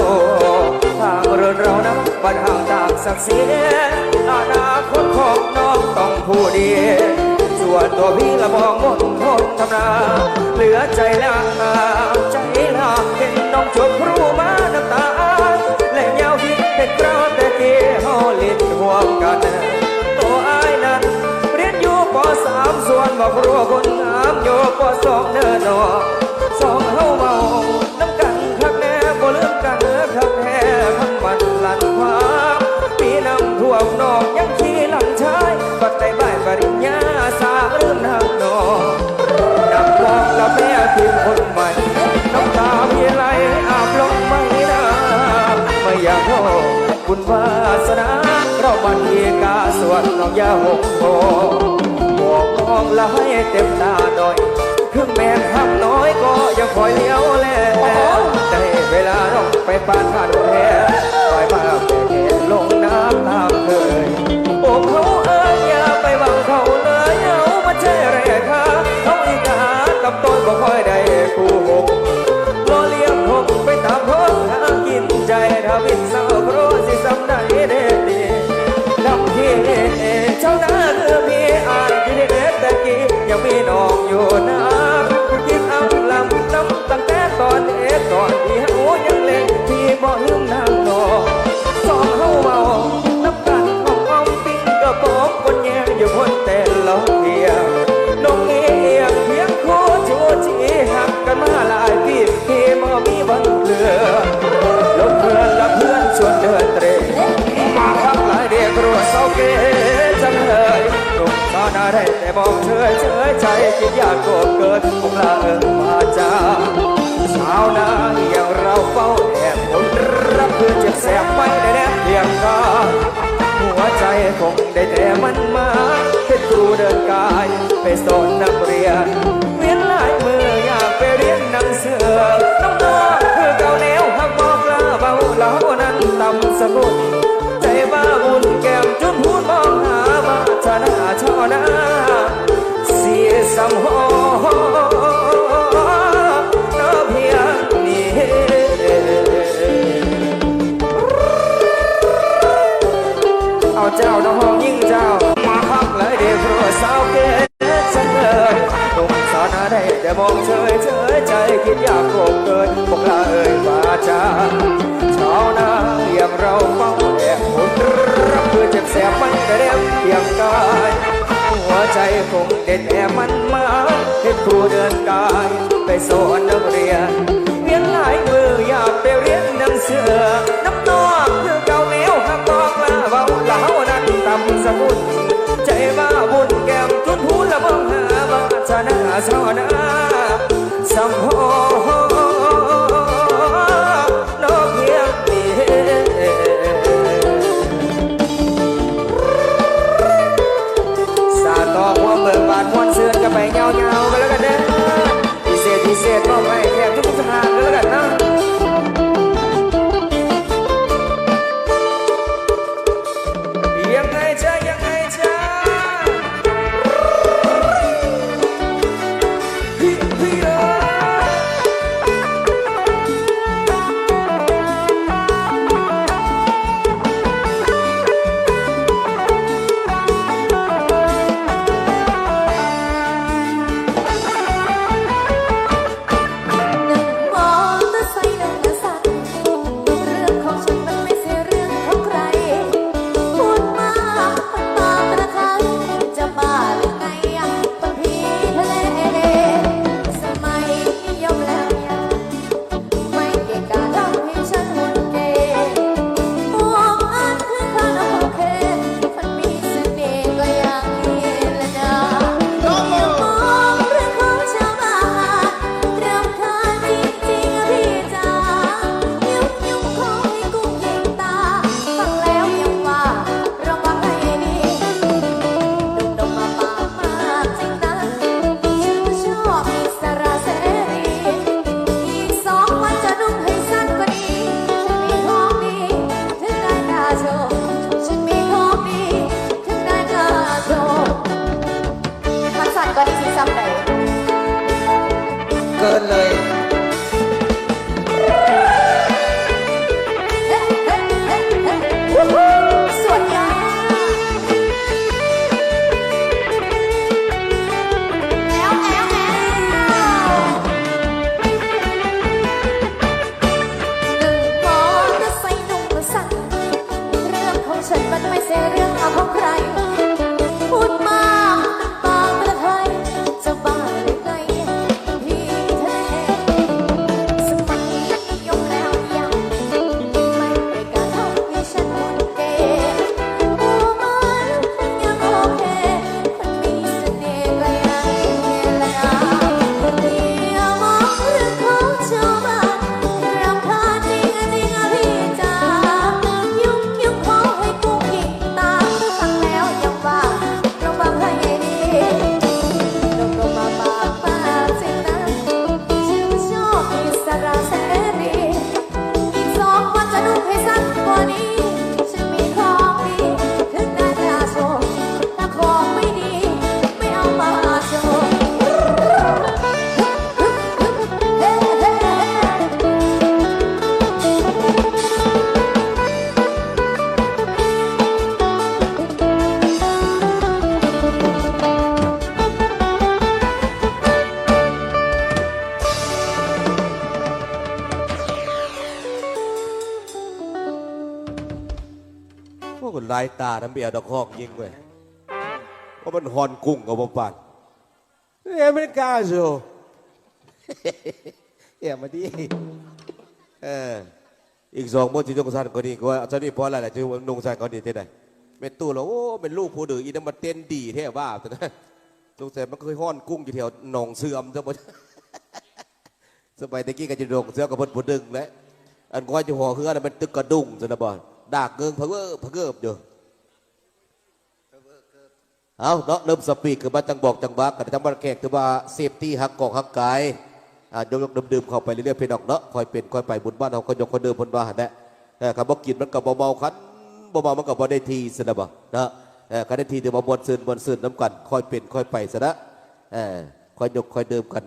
ທາງເລື່ອງລາວນຳບັດຫ່າງຕ່າງສັກເສຍ ອະນາຄົດຂອງນ້ອງຕ້ອງຜູ້ດີ ສ່ວນຕົວພີ່ລະມອງມົນທົນທຳນາ ເຫຼືອໃຈລາ ໃຈລາ ເຫັນນ້ອງຈົບຮູ້ມານ້ຳຕາ ແລະຍາວທີ່ເປັນກາວແຕ່ກີ້ເຮົາຫຼິ້ນຮ່ວມກັນ ໂຕອ້າຍນັ້ນຮຽນຢູ່ປໍສາມ ສ່ວນບັກຮູ້ຄົນງາມຢູ່ປໍສອງເນີນອກ ສອງເຮົາເວົ້າ ນຳກັນຄັກແນ່ ບໍ່ລືມກັນຄັກແທ້ ຄຳໝັ້ນຫຼັ້ນຄວາມ ມີນ້ຳຖ້ວມນອກຍັງຂີ່ຫຼັງຊາຍ ບັດໄດ້ໃບປະລິນຍາ ສາລືມນາງນ້ອງ ນັບຮອກລະແມ່ທີມຄົນໃໝ່ ນ້ຳຕາພີ່ໄຫຼອາບລົງໄໝ້ນາ ບໍ່ຢາກເວົ້າ ບຸນວາສະໜາ ເພາະບັດນີ້ກາສວນນ້ອງຢ່າຫົກໂຫ ບໍ່ມອງລະໃຫ້ເຕັມຕາໜ້ອຍ ເຖິງແມ່ນຮັກນ້ອຍກໍຍັງຄອຍຫຼຽວແລ ໄດ້ເວລານ້ອງໄປປານພັນແທ້ ໄປມາແຕ່ແກ່ລົງນາມຕາມເຄີຍ ໂອ້ເຂົາເອີຍ ຢ່າໄປຫວັງເຂົາເລີຍ ເຮົາມາໃຊ້ແຮ່ຄ່າ ເຮົາອີກຫາຕຳຕົ້ນບໍ່ຄ່ອຍໄດ້ຄູ່ຫົກ ບໍ່ລຽບຫົກໄປຕາມຫົກຫາກິນໃຈ ທຳອິດເສົ້າໂພຊິສ່ຳໃດເດ ດັ່ງທີ່ເຈົ້ານາຄືພີ່ອ້າຍທີ່ເຮັດແຕ່ກີ້ ຍັງມີນ້ອງຢູ່ນາ ຄິດອຳລຳນຳຕັ້ງແຕ່ຕອນເອກ ຕອນທີ່ເຮົາຍັງເລັກ ທີ່ບໍ່ລືມນາງນ້ອງ ສອງເຮົາເວົ້ານຳກັນ ຫ້ອງອ້ອມປິງກະປອມຄົນແຍງຢູ່ພົ້ນແຕ່ລອງເພຍ ນ້ອງເອງພຽງຄູ່ຈູຈີ ຮັກກັນມາຫຼາຍປີ ທີ່ບໍ່ມີວັນເຫຼືອ ລົມເພື່ອນລະເພື່ອນຊວນເດີນເຕຣ ມາຄັກຫຼາຍເດກຣັວເຊົາເກຈັງເລີຍ ໜຸ່ມຊາວນາໄດ້ແຕ່ມອງເຊີຍເຊີຍໃຈ ກິນຢາກໂກເກີດ ພວກລາເອີ້ນວ່າຈາ ຊາວນາຢ່າງເຮົາເຝົ້າແອບອົດ ຮັບຄືເຈັບແສບໄປໄດ້ແນບຄຽງກາຍ ຫົວໃຈຄົງ ໄດ້ແຕ່ໝັ້ນມາເຮັດຄູເດີນກາຍ ໄປສອນນັກຮຽນ ວຽນຫຼາຍມື້ຢາກໄປຮຽນໜັງສື ນ້ອງໆຄືເກົ່າແນວຮັກບອກລາເວົ້າ ລາວນັ້ນຕ່ຳສະກຸນ ໃຈວ່າວຸ່ນແກ້ມຈຸນຫູນມອງຫາວາສະໜາຊາວນາ ຊິສຳຮອງນອພຽງນີ້ ເອົາເຈົ້າ ນະຮ້ອງຍິງເຈົ້າ ມາຄັກຫຼາຍເດ ເພາະສາວເກດສັນເລີຍ ໜຸ່ມສາວໜ້າໄດ້ແຕ່ມອງເຊີຍເຊີຍໃຈ ຄິດຢາກໂກເກີດ ພວກລາເອີຍວ່າຈາ ຊາວນາຢ່າງເຮົາເຝົ້າແອບອົດ ຮັບຄືເຈັບແສບໄປໄດ້ແນບຄຽງກາຍ ຫົວໃຈຄົງ ໄດ້ແຕ່ໝັ້ນມາເຮັດຄູເດີນກາຍ ໄປສອນນັກຮຽນ ວຽນຫຼາຍມື້ຢາກໄປຮຽນໜັງສື ນຳນ້ອງຄືເກົ່າແນວຮັກບອກລາເວົ້າ ລາວນັ້ນຕ່ຳສະກຸນ ໃຈວ່າບຸນແກ້ມຈຸນຫູນລະມອງຫາວາສະໜາຊາວນາ ສຳຮອງ ນອພຽງນີ້ ສາຕໍ່ຄວາມເບີກບານມ່ວນຊື່ນກັນໄປຍາວໆກັນແລ້ວກັນເດີ ພິເສດພິເສດມອບໃຫ້ແຂກທຸກໆທ່ານກັນແລ້ວກັນເນາະ ຍັງໄງຈ້າ ຍັງໄງຈ້າ. ฉันมันไม่ใช่เรื่องราวของใคร พูดมากเป็นปากกระเทย จะบ้าหรือไง พี่ทะเล สมัยนี้นิยมแล้วยัง ไม่ไปกล้าทำให้ฉันหวั่นเกรง โอ้ มันยังโอเค มันมีเสน่ห์ก็ยังเฮลา อย่ามองเรื่องของชาวบ้าน รำคาญจริงๆ อะพี่จ๋า ยุ่งๆ ขอให้กุ๊กกินตาม ฟังแล้วยังว่า ระวังให้ดี ลงๆ มาปากปากสินะ ฉันชอบอิสระเสรี อีกสองวันจะนุ่งให้สั้นกว่านี้ ฉันมีของดี ถึงได้กล้าโชว์ ถ้าของไม่ดี ไม่เอามาโชว์ เฮ้ เฮ้ เฮ้ โอ้ ຫຼາຍຕານຳເບຍດອກຮອກຍິງເວີຍ ວ່າມັນຮ່ອນກຸ້ງກໍບໍ່ປານ ເອເມລິກາໂຊ ເອີ ມາດີ ເອີ ອີກສອງມື້ຊິນຸ່ງສັ້ນກວ່ານີ້ ກວ່າຊັ້ນນີ້ພໍແລ້ວແຫຼະ ຊິນຸ່ງສັ້ນກວ່ານີ້ເຮັດໃດ ແມ່ຕູ້ລະ ໂອ້ ແມ່ນລູກຜູ້ດື້ ອີນຳມາເຕັ້ນດີແທ້ວ່າ ສົງໄສມັນເຄີຍຮ່ອນກຸ້ງຢູ່ແຖວໜອງເຊື່ອມຊະບໍ່ ສະໄໝແຕ່ກີ້ກໍຈະດົງເສືອກັບເພິ່ນຜູ້ດຶງແຫຼະ ອັນຂ້ອຍຢູ່ຫໍເຮືອນະແມ່ນຕຶກກະດຸ້ງຊັ້ນນະບໍ່ ດາກເງິງພະເວີພະເກີບຢູ່. ເອົາເນາະ ເລີ່ມສະປີດຂຶ້ນມາ ຈັງບອກຈັງຫວາກັນ ທັງບັນດາແຂກ ຖືວ່າເຊຟຕີ້ ຮັກກອງຮັກກາຍ ອ່າ ຍົກໆ ດື່ມໆ ເຂົ້າໄປເລື້ອຍໆ ພີ່ນ້ອງເນາະ ຄ່ອຍເປັນຄ່ອຍໄປ ບຸນບ້ານເຮົາ ຄ່ອຍຍົກຄ່ອຍດື່ມ ເພິ່ນວ່າຫັ້ນແຫຼະ ເອີ ຄັນບໍ່ກິນມັນກໍບໍ່ເມົາ ຄັນບໍ່ເມົາມັນກໍບໍ່ໄດ້ທີ່ຊັ້ນນະບໍ່ເນາະ ເອີ ຄັນໄດ້ທີ່ຖືວ່າມ່ວນຊື່ນ ມ່ວນຊື່ນນຳກັນ ຄ່ອຍເປັນຄ່ອຍໄປຊັ້ນນະ ເອີ ຄ່ອຍຍົກຄ່ອຍດື່ມກັນ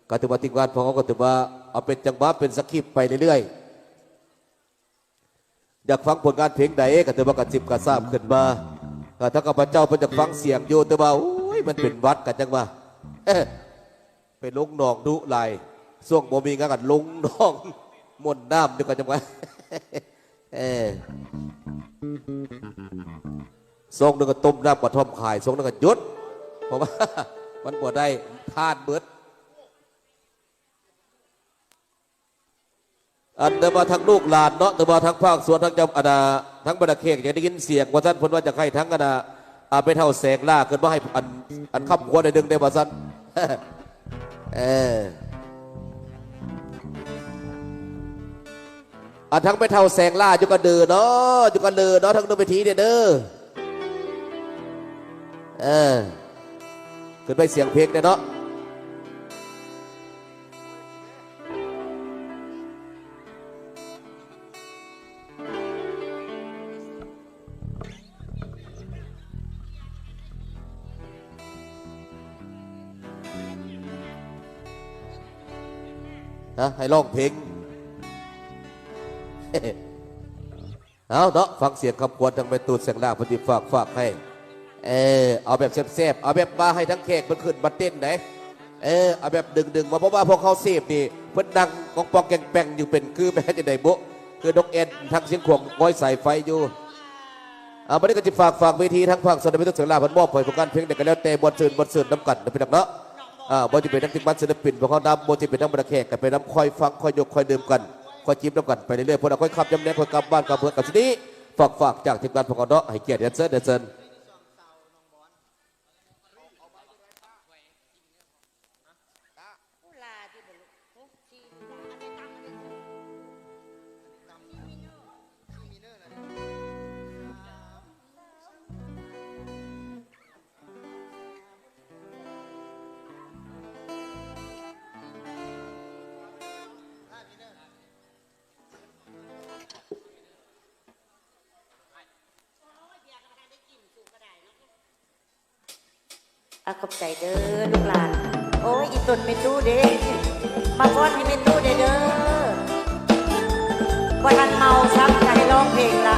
ກໍຖືວ່າທີມງານພວກເຮົາກໍຖືວ່າເອົາເປັນຈັງຫວະ ເປັນສະຄຣິບໄປເລື້ອຍໆ. ຢາກຟັງຜົນງານເພງໃດ ກໍຖືວ່າກະຊິບກະຊາບຂຶ້ນມາ ຖ້າຂ້າພະເຈົ້າເພິ່ນຢາກຟັງສຽງຢູ່ ແຕ່ວ່າ ໂອ້ຍ ມັນເປັນຫວັດກັນຈັ່ງວ່າ ເອີ ໄປລົງໜອງດຸຫຼາຍ ຊ່ວງບໍ່ມີງານກໍລົງໜອງ ມ່ວນນ້ຳຢູ່ກັນຈັ່ງວ່າ ເອີ ຊ່ວງໜຶ່ງກໍຕົ້ມນ້ຳກະທ່ອມຂາຍ ຊ່ວງໜຶ່ງກໍຢຸດ ເພາະວ່າ ມັນບໍ່ໄດ້ ທານເບິດ. ອັນ ແຕ່ວ່າທາງລູກຫຼານເນາະ ແຕ່ວ່າທາງພາກສ່ວນ ທາງເຈົ້າ ອັນນ່າ ທາງບັນດາແຂກຢາກໄດ້ຍິນສຽງວ່າຊັ້ນ ເພິ່ນວ່າຢາກໃຫ້ທາງ ອັນນ່າ ອາ ແມ່ເຖົ້າແສງຫຼ້າຂຶ້ນມາໃຫ້ ອັນ ອັນຄຳຂວັນໜ້ອຍໜຶ່ງແດ່ວ່າຊັ້ນ ເອີ ອັນ ທາງແມ່ເຖົ້າແສງຫຼ້າຢູ່ກະເດີເນາະ ຢູ່ກະເດີເນາະ ທາງໜຶ່ງເວທີເດີ ເອີ ຂຶ້ນໄປສຽງເພງແດ່ເນາະ. ຮະ ໃຫ້ຮ້ອງເພງ ເອົາເນາະ ຟັງສຽງຄຳຂວັນທາງແມ່ຕູດແສງຫຼ້າເພິ່ນຊິຝາກ ຝາກໃຫ້ ເອີ ເອົາແບບແຊບໆ ເອົາແບບວ່າໃຫ້ທັງແຂກເພິ່ນຂຶ້ນມາເຕັ້ນໃດ ເອີ ເອົາແບບດຶງໆ ມາ ເພາະວ່າພວກເຮົາເສບນີ້ ເພິ່ນນັ່ງປ່ອງໆແກ່ງໆຢູ່ ເປັນຄືແມ່ນຈັ່ງໃດບຸ ຄືນົກແອ່ນທາງຊຽງຂວາງງອຍສາຍໄຟຢູ່. ອ່າ ບັດນີ້ກໍຊິຝາກ ຝາກເວທີທາງພາກສ່ວນແມ່ຕູ້ແສງຫຼ້າ ເພິ່ນມອບໃຫ້ຜົນງານເພງໃດກໍແລ້ວແຕ່ ມ່ວນຊື່ນ ມ່ວນຊື່ນນຳກັນນະພີ່ນ້ອງເນາະ. ອ່າ ບໍ່ຈະເປັນທາງທີມງານສິນລະປິນພວກເຮົານຳ ບໍ່ຈະເປັນທາງບັນດາແຂກ ກໍໄປນຳ ຄ່ອຍຟັງ ຄ່ອຍຍົກ ຄ່ອຍດື່ມກັນ ຄ່ອຍຈິບນຳກັນໄປເລື້ອຍໆ ເພິ່ນເອົາ ຄ່ອຍຂັບ ຍາມແລງ ຄ່ອຍກັບບ້ານກັບເຮືອນກັນຊິນີ້ ຝາກ ຝາກຈາກທີມງານພວກເຮົາເນາະ ໃຫ້ກຽດ ຮຽນເຊີນ ຮຽນເຊີນ. ອາ ຂອບໃຈເດີລູກຫຼານ. ໂອ້ຍ ອີຕົນແມ່ຕູ້ເດ້ ມາຟ້ອນໃຫ້ແມ່ຕູ້ແດ່ເດີ. ບໍ່ທັນເມົາຊ້ຳ ຈະໃຫ້ຮ້ອງເພງລະ.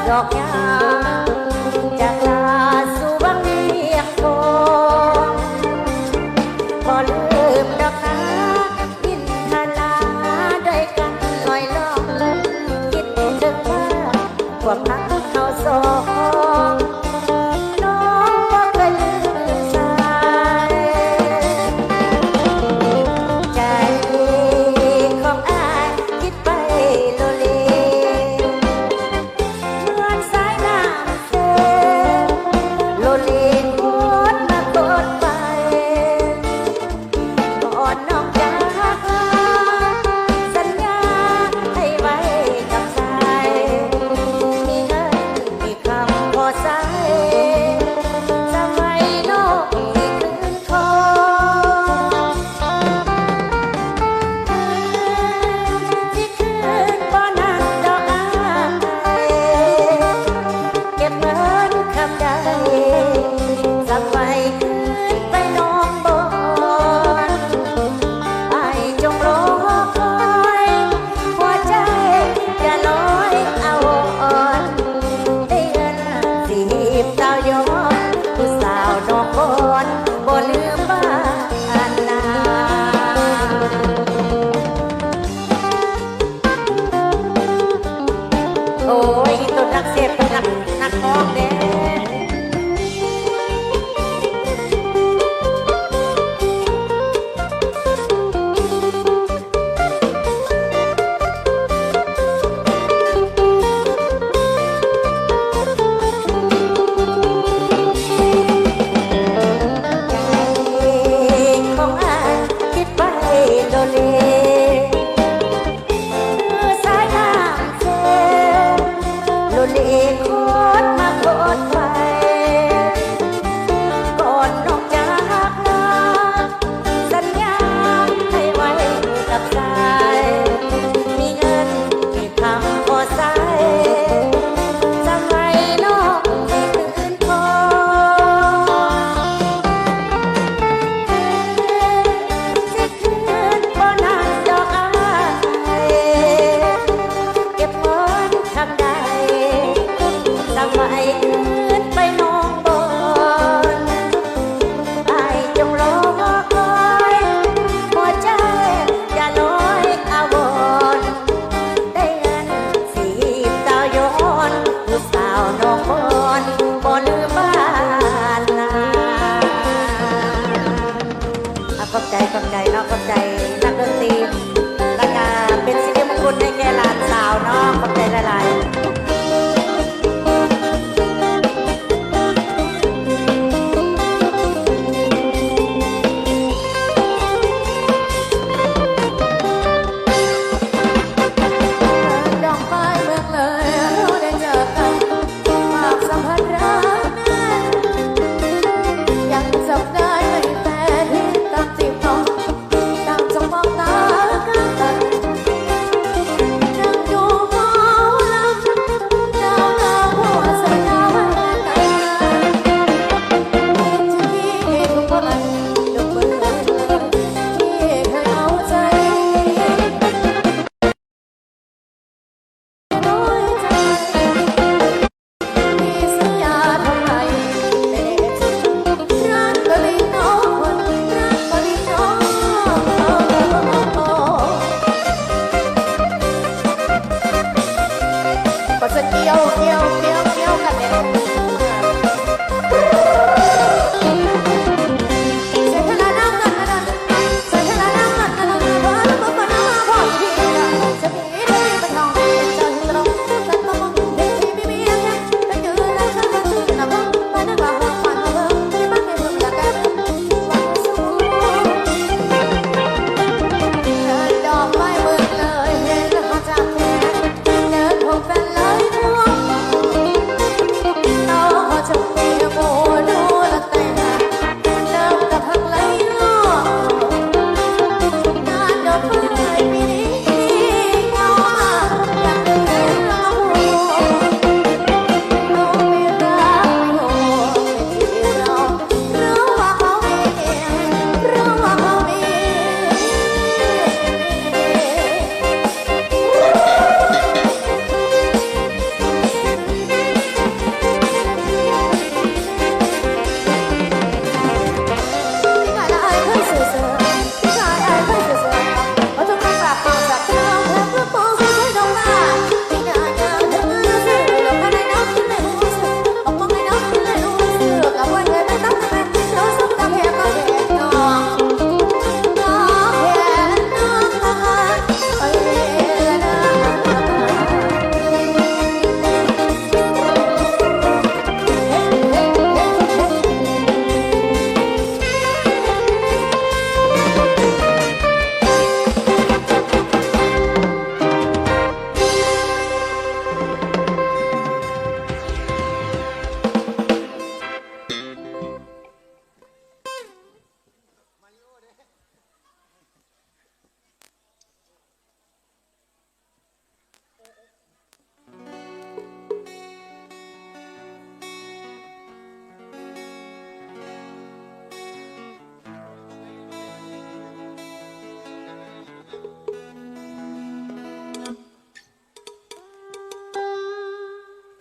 ດອກຍາງຈາກລາສູ່ວັງວຽງທອງ ບໍ່ລືມດອກນາ ອິນທະລາ ດ້ວຍກັນລອຍລ່ອງ ຄິດເຖິງວ່າ ພວກເຮົາສອງ ນ້ອງບໍ່ເຄີຍລືມສາຍ ໃຈຂອງອ້າຍຄິດໄປໂລເລ ເໝືອນສາຍນ້ຳ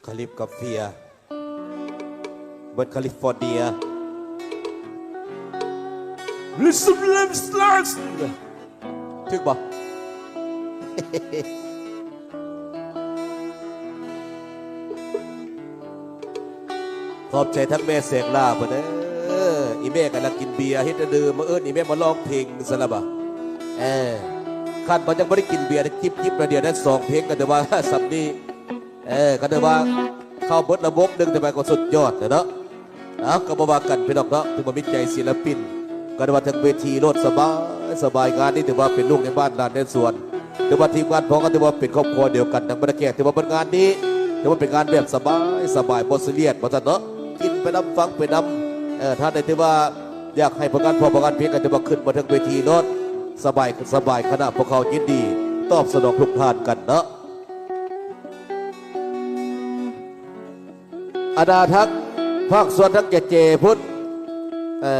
ຄາລິບກາເຟຍ ເບິດຄາລິຟໍເນຍ Listen, listen, listen. ຖືກບໍ່? ຂອບໃຈທັງແມ່ແສງຫຼ້າເພິ່ນເດີ. ອີ່ແມ່ກຳລັງກິນເບຍ ເຮັດແນວດື່ມ ມາເອີ້ນອີ່ແມ່ມາຮ້ອງເພງຊັ້ນລະບໍ? ເອີ ຄັນວ່າຍັງບໍ່ໄດ້ກິນເບຍ ຈິບໆ ແນວດຽວໄດ້ສອງເພງ ກໍຖືວ່າສ່ຳນີ້. ເອີ ກໍຖືວ່າເຂົ້າເບິດລະບົບໜຶ່ງ ແຕ່ວ່າກໍສຸດຍອດແລ້ວເນາະ. ເອົາ ກໍບໍ່ວ່າກັນພີ່ນ້ອງເນາະ ຖືວ່າມີໃຈສິນລະປິນ ກໍຖືວ່າເທິງເວທີໂລດ ສະບາຍ ສະບາຍ. ງານນີ້ຖືວ່າເປັນລູກໃນບ້ານຫຼານໃນສວນ ຖືວ່າທີມງານພວກເຮົາກໍຖືວ່າເປັນຄອບຄົວດຽວກັນ ທັງບັນດາແຂກ ຖືວ່າເປັນງານນີ້ ຖືວ່າເປັນງານແບບສະບາຍ ສະບາຍ ບໍ່ຊີຣຽສວ່າຊັ້ນເນາະ ກິນໄປນຳ ຟັງໄປນຳ. ເອີ ທ່ານໃດຖືວ່າຢາກໃຫ້ຜົນງານພ້ອມ ຜົນງານເພງ ກໍຖືວ່າຂຶ້ນມາເທິງເວທີໂລດ ສະບາຍ ສະບາຍ. ຄະນະພວກເຮົາຍິນດີຕອບສະໜອງທຸກທ່ານກັນເນາະ. ອັນນ່າ ທັງພາກສ່ວນທັງເຈເຈພຸ້ນ ເອີ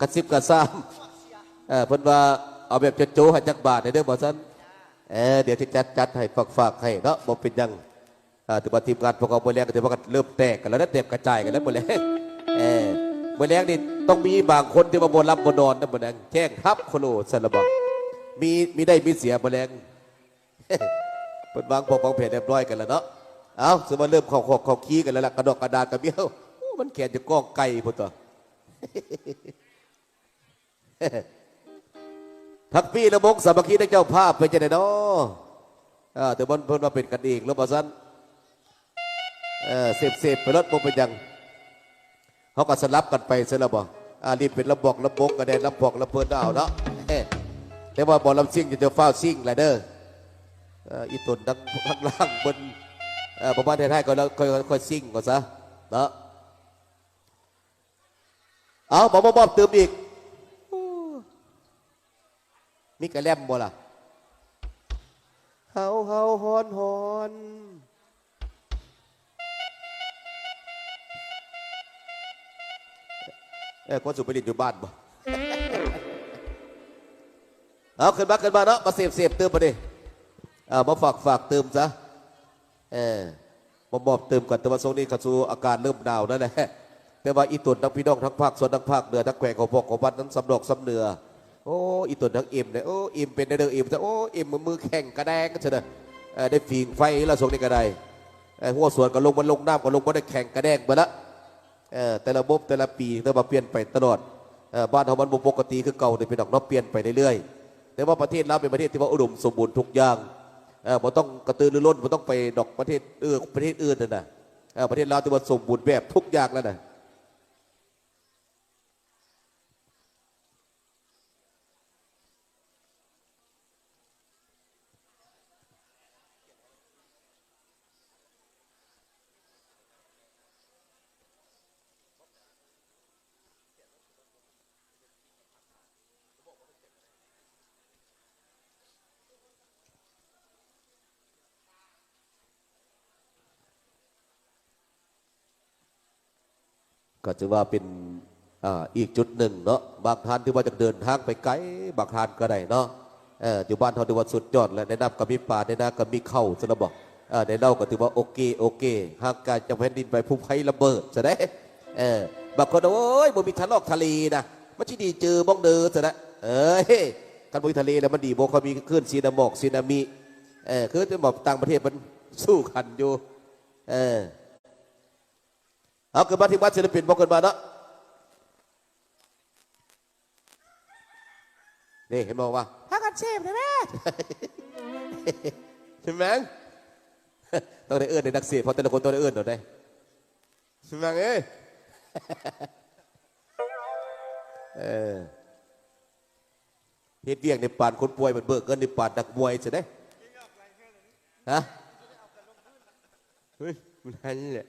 ກະຊິບກະຊາມ ເອີ ເພິ່ນວ່າເອົາແບບໂຈໆ ໃຫ້ຈັກບາດແດ່ເດີ ວ່າຊັ້ນ. ເອີ ດຽວຊິຈັດ ຈັດໃຫ້ ຝາກໆ ໃຫ້ເນາະ ບໍ່ເປັນຫຍັງ. ເອີ ຖືວ່າທີມງານພວກເຮົາມື້ແລງກໍຖືວ່າເລີ່ມແຕກກັນແລ້ວນະ ແຕກກະຈາຍກັນແລ້ວມື້ແລງ. ເອີ ມື້ແລງນີ້ຕ້ອງມີບາງຄົນທີ່ວ່າບໍ່ຫຼັບບໍ່ນອນນະ ມື້ແລງແຈ້ງຮັບໂຄໂລຊັ້ນລະບໍ? ມີ ມີໄດ້ມີເສຍມື້ແລງ. ເພິ່ນວາງພວກວາງແຜນຮຽບຮ້ອຍກັນແລ້ວເນາະ. ເອົາ ສະວ່າເລີ່ມເຂົ້າຂອກເຂົ້າຄີກັນແລ້ວລະ ກະດອກກະດານກະມີ. ໂອ້ ມັນແຂນຈະກ້ອງໄກ່ພຸ້ນຕົວະ. ທັກປີ້ລະວົງສາມັກຄີ ທັງເຈົ້າພາບເປັນຈັ່ງໃດເນາະ? ເອີ ແຕ່ເພິ່ນ ເພິ່ນວ່າເປັນກັນເອງແລ້ວວ່າຊັ້ນ. ເອີ ເສບໆ ໄປໂລດ ບໍ່ເປັນຫຍັງ. ເຮົາກໍສະຫຼັບກັນໄປຊັ້ນລະບໍ? ອາ ລີບເປັນລຳບອກລຳບົກກໍໄດ້ ລຳພອກລຳເພີນເອົາເນາະ. ແຕ່ວ່າໝໍລຳຊິງຈະ ຈະຟ້າວຊິງແຫຼະເດີ. ເອີ ອີຕົນທາງ ທາງລ່າງເພິ່ນ ເອີ ປະມານທ້າຍໆ ກໍລະ ຄ່ອຍ ຄ່ອຍຊິງວ່າຊະເນາະ. ເອົາ ມາມອບຕື່ມອີກ. ມີກະແລັມບໍ່ລະ? ເຮົາ ເຮົາ ຮ້ອນ ຮ້ອນ. ເອີ ຄວນສູໄປຫຼິ້ນຢູ່ບ້ານບໍ່? ເອົາ ຂຶ້ນມາ ຂຶ້ນມາເນາະ ມາເສບ ເສບຕື່ມບາດນີ້. ເອົາ ມາຝາກ ຝາກຕື່ມຊະ. ເອີ ມາມອບຕື່ມກັນ. ແຕ່ວ່າຊ່ວງນີ້ເຂົ້າສູ່ອາກາດເລີ່ມໜາວນັ້ນແຫຼະ ແຕ່ວ່າອີຕົນທັງພີ່ນ້ອງທັງພາກສ່ວນ ທັງພາກເໜືອ ທັງແຂວງຂອງພວກຂອງມັນ ທັງສຳນອກສຳເໜືອ. ໂອ້ ອີຕົນທັງເອັມເດ້. ໂອ້ ເອັມເປັນແນວໃດເອີ ເອັມ? ໂອ້ ເອັມມືແຂງກະແດງຊັ້ນນະ. ເອີ ໄດ້ຝີງໄຟແລ້ວຊ່ວງນີ້ກໍໄດ້. ເອີ ຫົວສວນກໍລົງ ມັນລົງນ້ຳກໍລົງ ບໍ່ໄດ້ແຂງກະແດງເບິດລະ. ເອີ ແຕ່ລະບົບແຕ່ລະປີ ແຕ່ວ່າປ່ຽນໄປຕະຫຼອດ. ເອີ ບ້ານເຮົາມັນບໍ່ປົກກະຕິຄືເກົ່າເດ້ພີ່ນ້ອງເນາະ ປ່ຽນໄປເລື້ອຍໆ. ແຕ່ວ່າປະເທດລາວເປັນປະເທດທີ່ວ່າອຸດົມສົມບູນທຸກຢ່າງ. ເອີ ບໍ່ຕ້ອງກະຕືລືລົ້ນ ບໍ່ຕ້ອງໄປດອກປະເທດ ເອີ ປະເທດອື່ນຫັ້ນນະ. ເອີ ປະເທດລາວຖືວ່າສົມບູນແບບທຸກຢ່າງແລ້ວນະ. ກໍຖືວ່າເປັນ ອ່າ ອີກຈຸດໜຶ່ງເນາະ. ບາງທ່ານທີ່ວ່າຈະເດີນທາງໄປໄກ ບາງທ່ານກໍໄດ້ເນາະ. ເອີ ຢູ່ບ້ານເຮົາຖືວ່າສຸດຍອດແລ້ວ. ໃນນ້ຳກໍມີປາ ໃນນາກໍມີເຂົ້າຊັ້ນລະບໍ? ເອີ ໃນເຫຼົ້າກໍຖືວ່າໂອເຄ ໂອເຄ. ຫ່າງໄກຈາກແຜ່ນດິນໄຫວພູໄຟລະເບີດຊະເດ້. ເອີ ບາງຄົນ ໂອ້ຍ ບໍ່ມີທະລອກທະເລນະ ມັນຊິດີເຈີບ່ອງເດີຊະນະ. ເອີຍ ຄັນບໍ່ມີທະເລແລ້ວມັນດີບໍ່ຄ່ອຍມີຄື້ນສຸນາ ໝອກສຸນາມິ. ເອີ ຄືແຕ່ແບບຕ່າງປະເທດເພິ່ນສູ້ກັນຢູ່. ເອີ ເອົາ ຂຶ້ນມາ ທີມງານສິລະປິນບໍ່ຂຶ້ນມາເນາະ. ນີ້ເຫັນບໍ່ວ່າ ພາກັນເສບໄດ້ແມ້ ເຫັນແມງ ຕ້ອງໄດ້ເອີ້ນໃນນັກເສບ ເພາະແຕ່ລະຄົນຕ້ອງໄດ້ເອີ້ນໂດດເດ້ ເຫັນແມງເອີຍ. ເອີ ເຮັດວຽກໃນປານຄົນປ່ວຍ ມັນເບີກເງິນໃນປານນັກມວຍຊະເດ້. ຮະ? ເຮີ້ຍ ມັນຫັ້ນແຫຼະ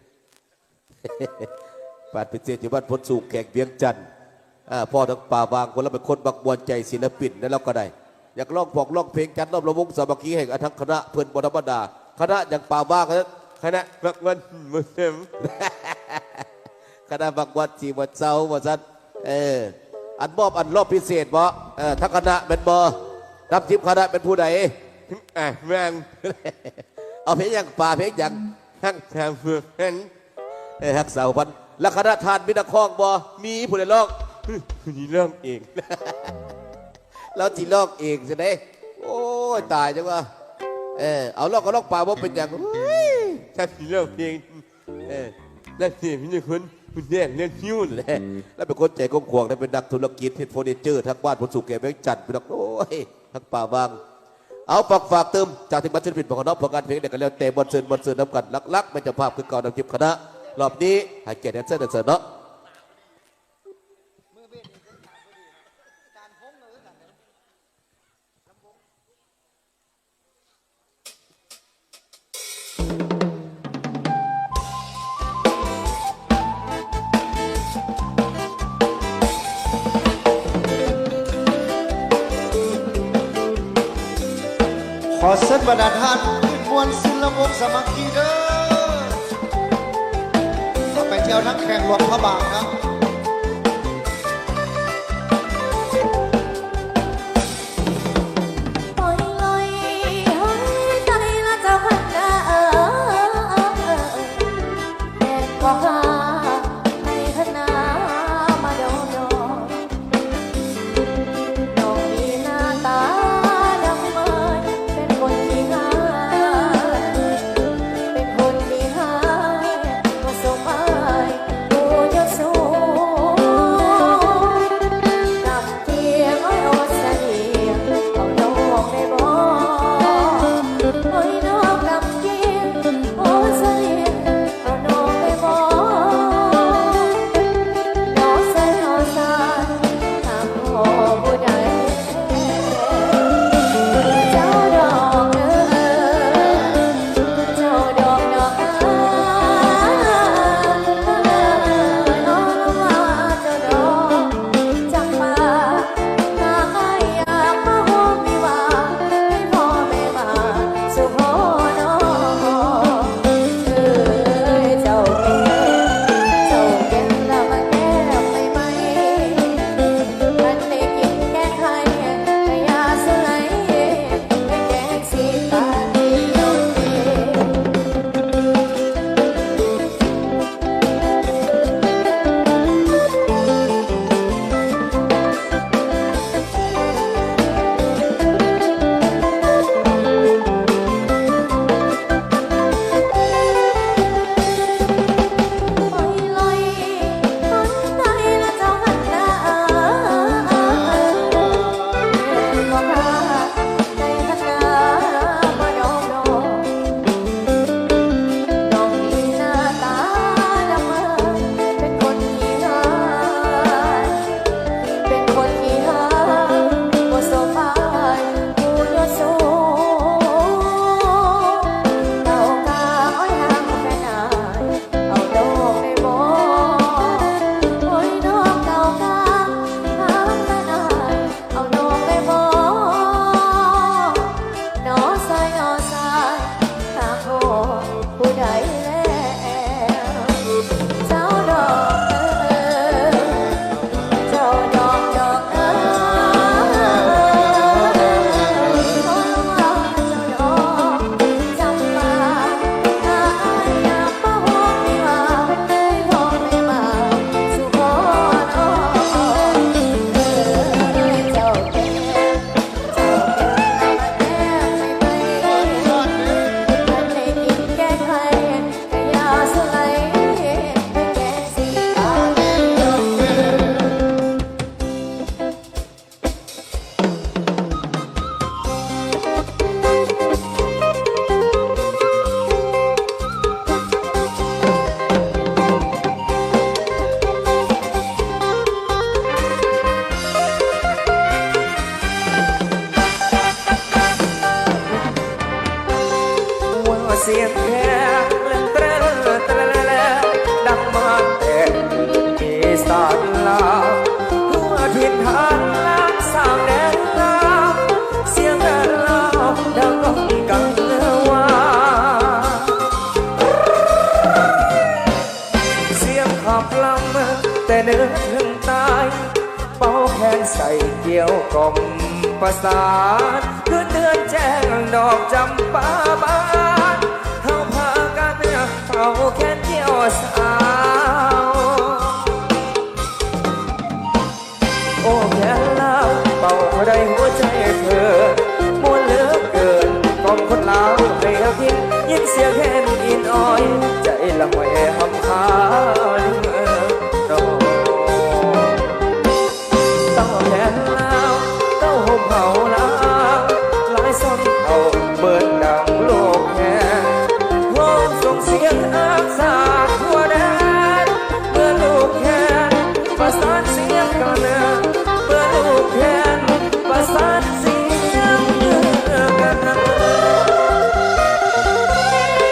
ປານພິເສດຢູ່ບ້ານໂພນສູງ ແຂວງວຽງຈັນ. ອາ ພໍ່ທັງປາວາງ ຄົນລາວເປັນຄົນມັກມ່ວນໃຈສິລະປິນ ແລ້ວລາວກໍໄດ້ ຢາກຮ້ອງພອກຮ້ອງເພງ ຈັດລອບລຳວົງສາມັກຄີໃຫ້ ອາ ທັງຄະນະເພິ່ນບໍ່ທຳມະດາ. ຄະນະຫຍັງປາວາງ? ຄະນະມັກມ່ວນ ຄະນະມັກມ່ວນສີບໍ່ເຊົາວ່າຊັ້ນ. ເອີ ອັນມອບອັນລອບພິເສດບໍ? ເອີ ທັງຄະນະແມ່ນບໍ່? ນຳທີມຄະນະແມ່ນຜູ້ໃດ? ອາ ແມ່ນ ເອົາເພງຫຍັງປາ ເພງຫຍັງ? ຮັກສາເພື່ອນ ເອີ ຮັກສາເຜົ່າພັນ. ແລ້ວຄະນະທ່ານມີນັກຮ້ອງບໍ່? ມີ. ຜູ້ໃດຮ້ອງ? ຜູ້ນີ້ຮ້ອງເອງ. ລາວຊິຮ້ອງເອງຊະເດ້. ໂອ້ຍ ຕາຍຈັງວ່າ. ເອີ ເອົາ ລອງກໍລອງປາ ບໍ່ເປັນຫຍັງ. ໂອ້ຍ ຈັກຊິຮ້ອງເພງ. ເອີ ລາວຊິມີຄົນຜູ້ແຍກເລື່ອງຫິ້ວແຫຼະ. ລາວເປັນຄົນໃຈກວ້າງຂວາງ ລາວເປັນນັກທຸລະກິດ ເຮັດເຟີນີເຈີທັງບ້ານ ພຸ້ນສູ່ແກວແວງຈັນ ພີ່ນ້ອງ. ໂອ້ຍ ທັງປ່າວາງ. ເອົາ ຝາກ ຝາກຕື່ມຈາກທີມງານສິລະປິນຂອງເຮົາເນາະ, ຜົນງານເພງໃດກໍແລ້ວແຕ່ ມ່ວນຊື່ນ ມ່ວນຊື່ນນຳກັນ. ຫຼັກໆແມ່ນເຈົ້າພາບຄືເກົ່າ ນຳທີມຄະນະ. ລອບນີ້ໃຫ້ກຽດແດນເຊີ ແດນເຊີເນາະ. ຂໍເຊີນບັນດາທ່ານ ມ່ວນຊື່ນລຳວົງສາມັກຄີເດີ້. ເຮົາໄປທ່ຽວທາງແຂວງຫຼວງພະບາງເນາະ. ສາວ ໂອ້ ແຄນລາວ ເປົ່າເທົ່າໃດຫົວໃຈເພີ ມ່ວນເຫຼືອເກີນ ຂອງຄົນລາວໃຫ້ຮັກຍິນ ຍິນສຽງແຄນອິນອອຍ ໃຈລະຫ້ອຍຮຳຄານ ເຕົ້າແຄນລາວ ເຕົ້າຫົ່ມເຮົາລາວ ຫຼາຍຊົນເຜົ່າເໝືອນດັ່ງລູກແຄນ ຮ້ອງສົ່ງສຽງຮັກຊາດທົ່ວແດນ ເມື່ອລູກແຄນປະສານສຽງກັນ ເມື່ອລູກແຄນປະສານສຽງກັນ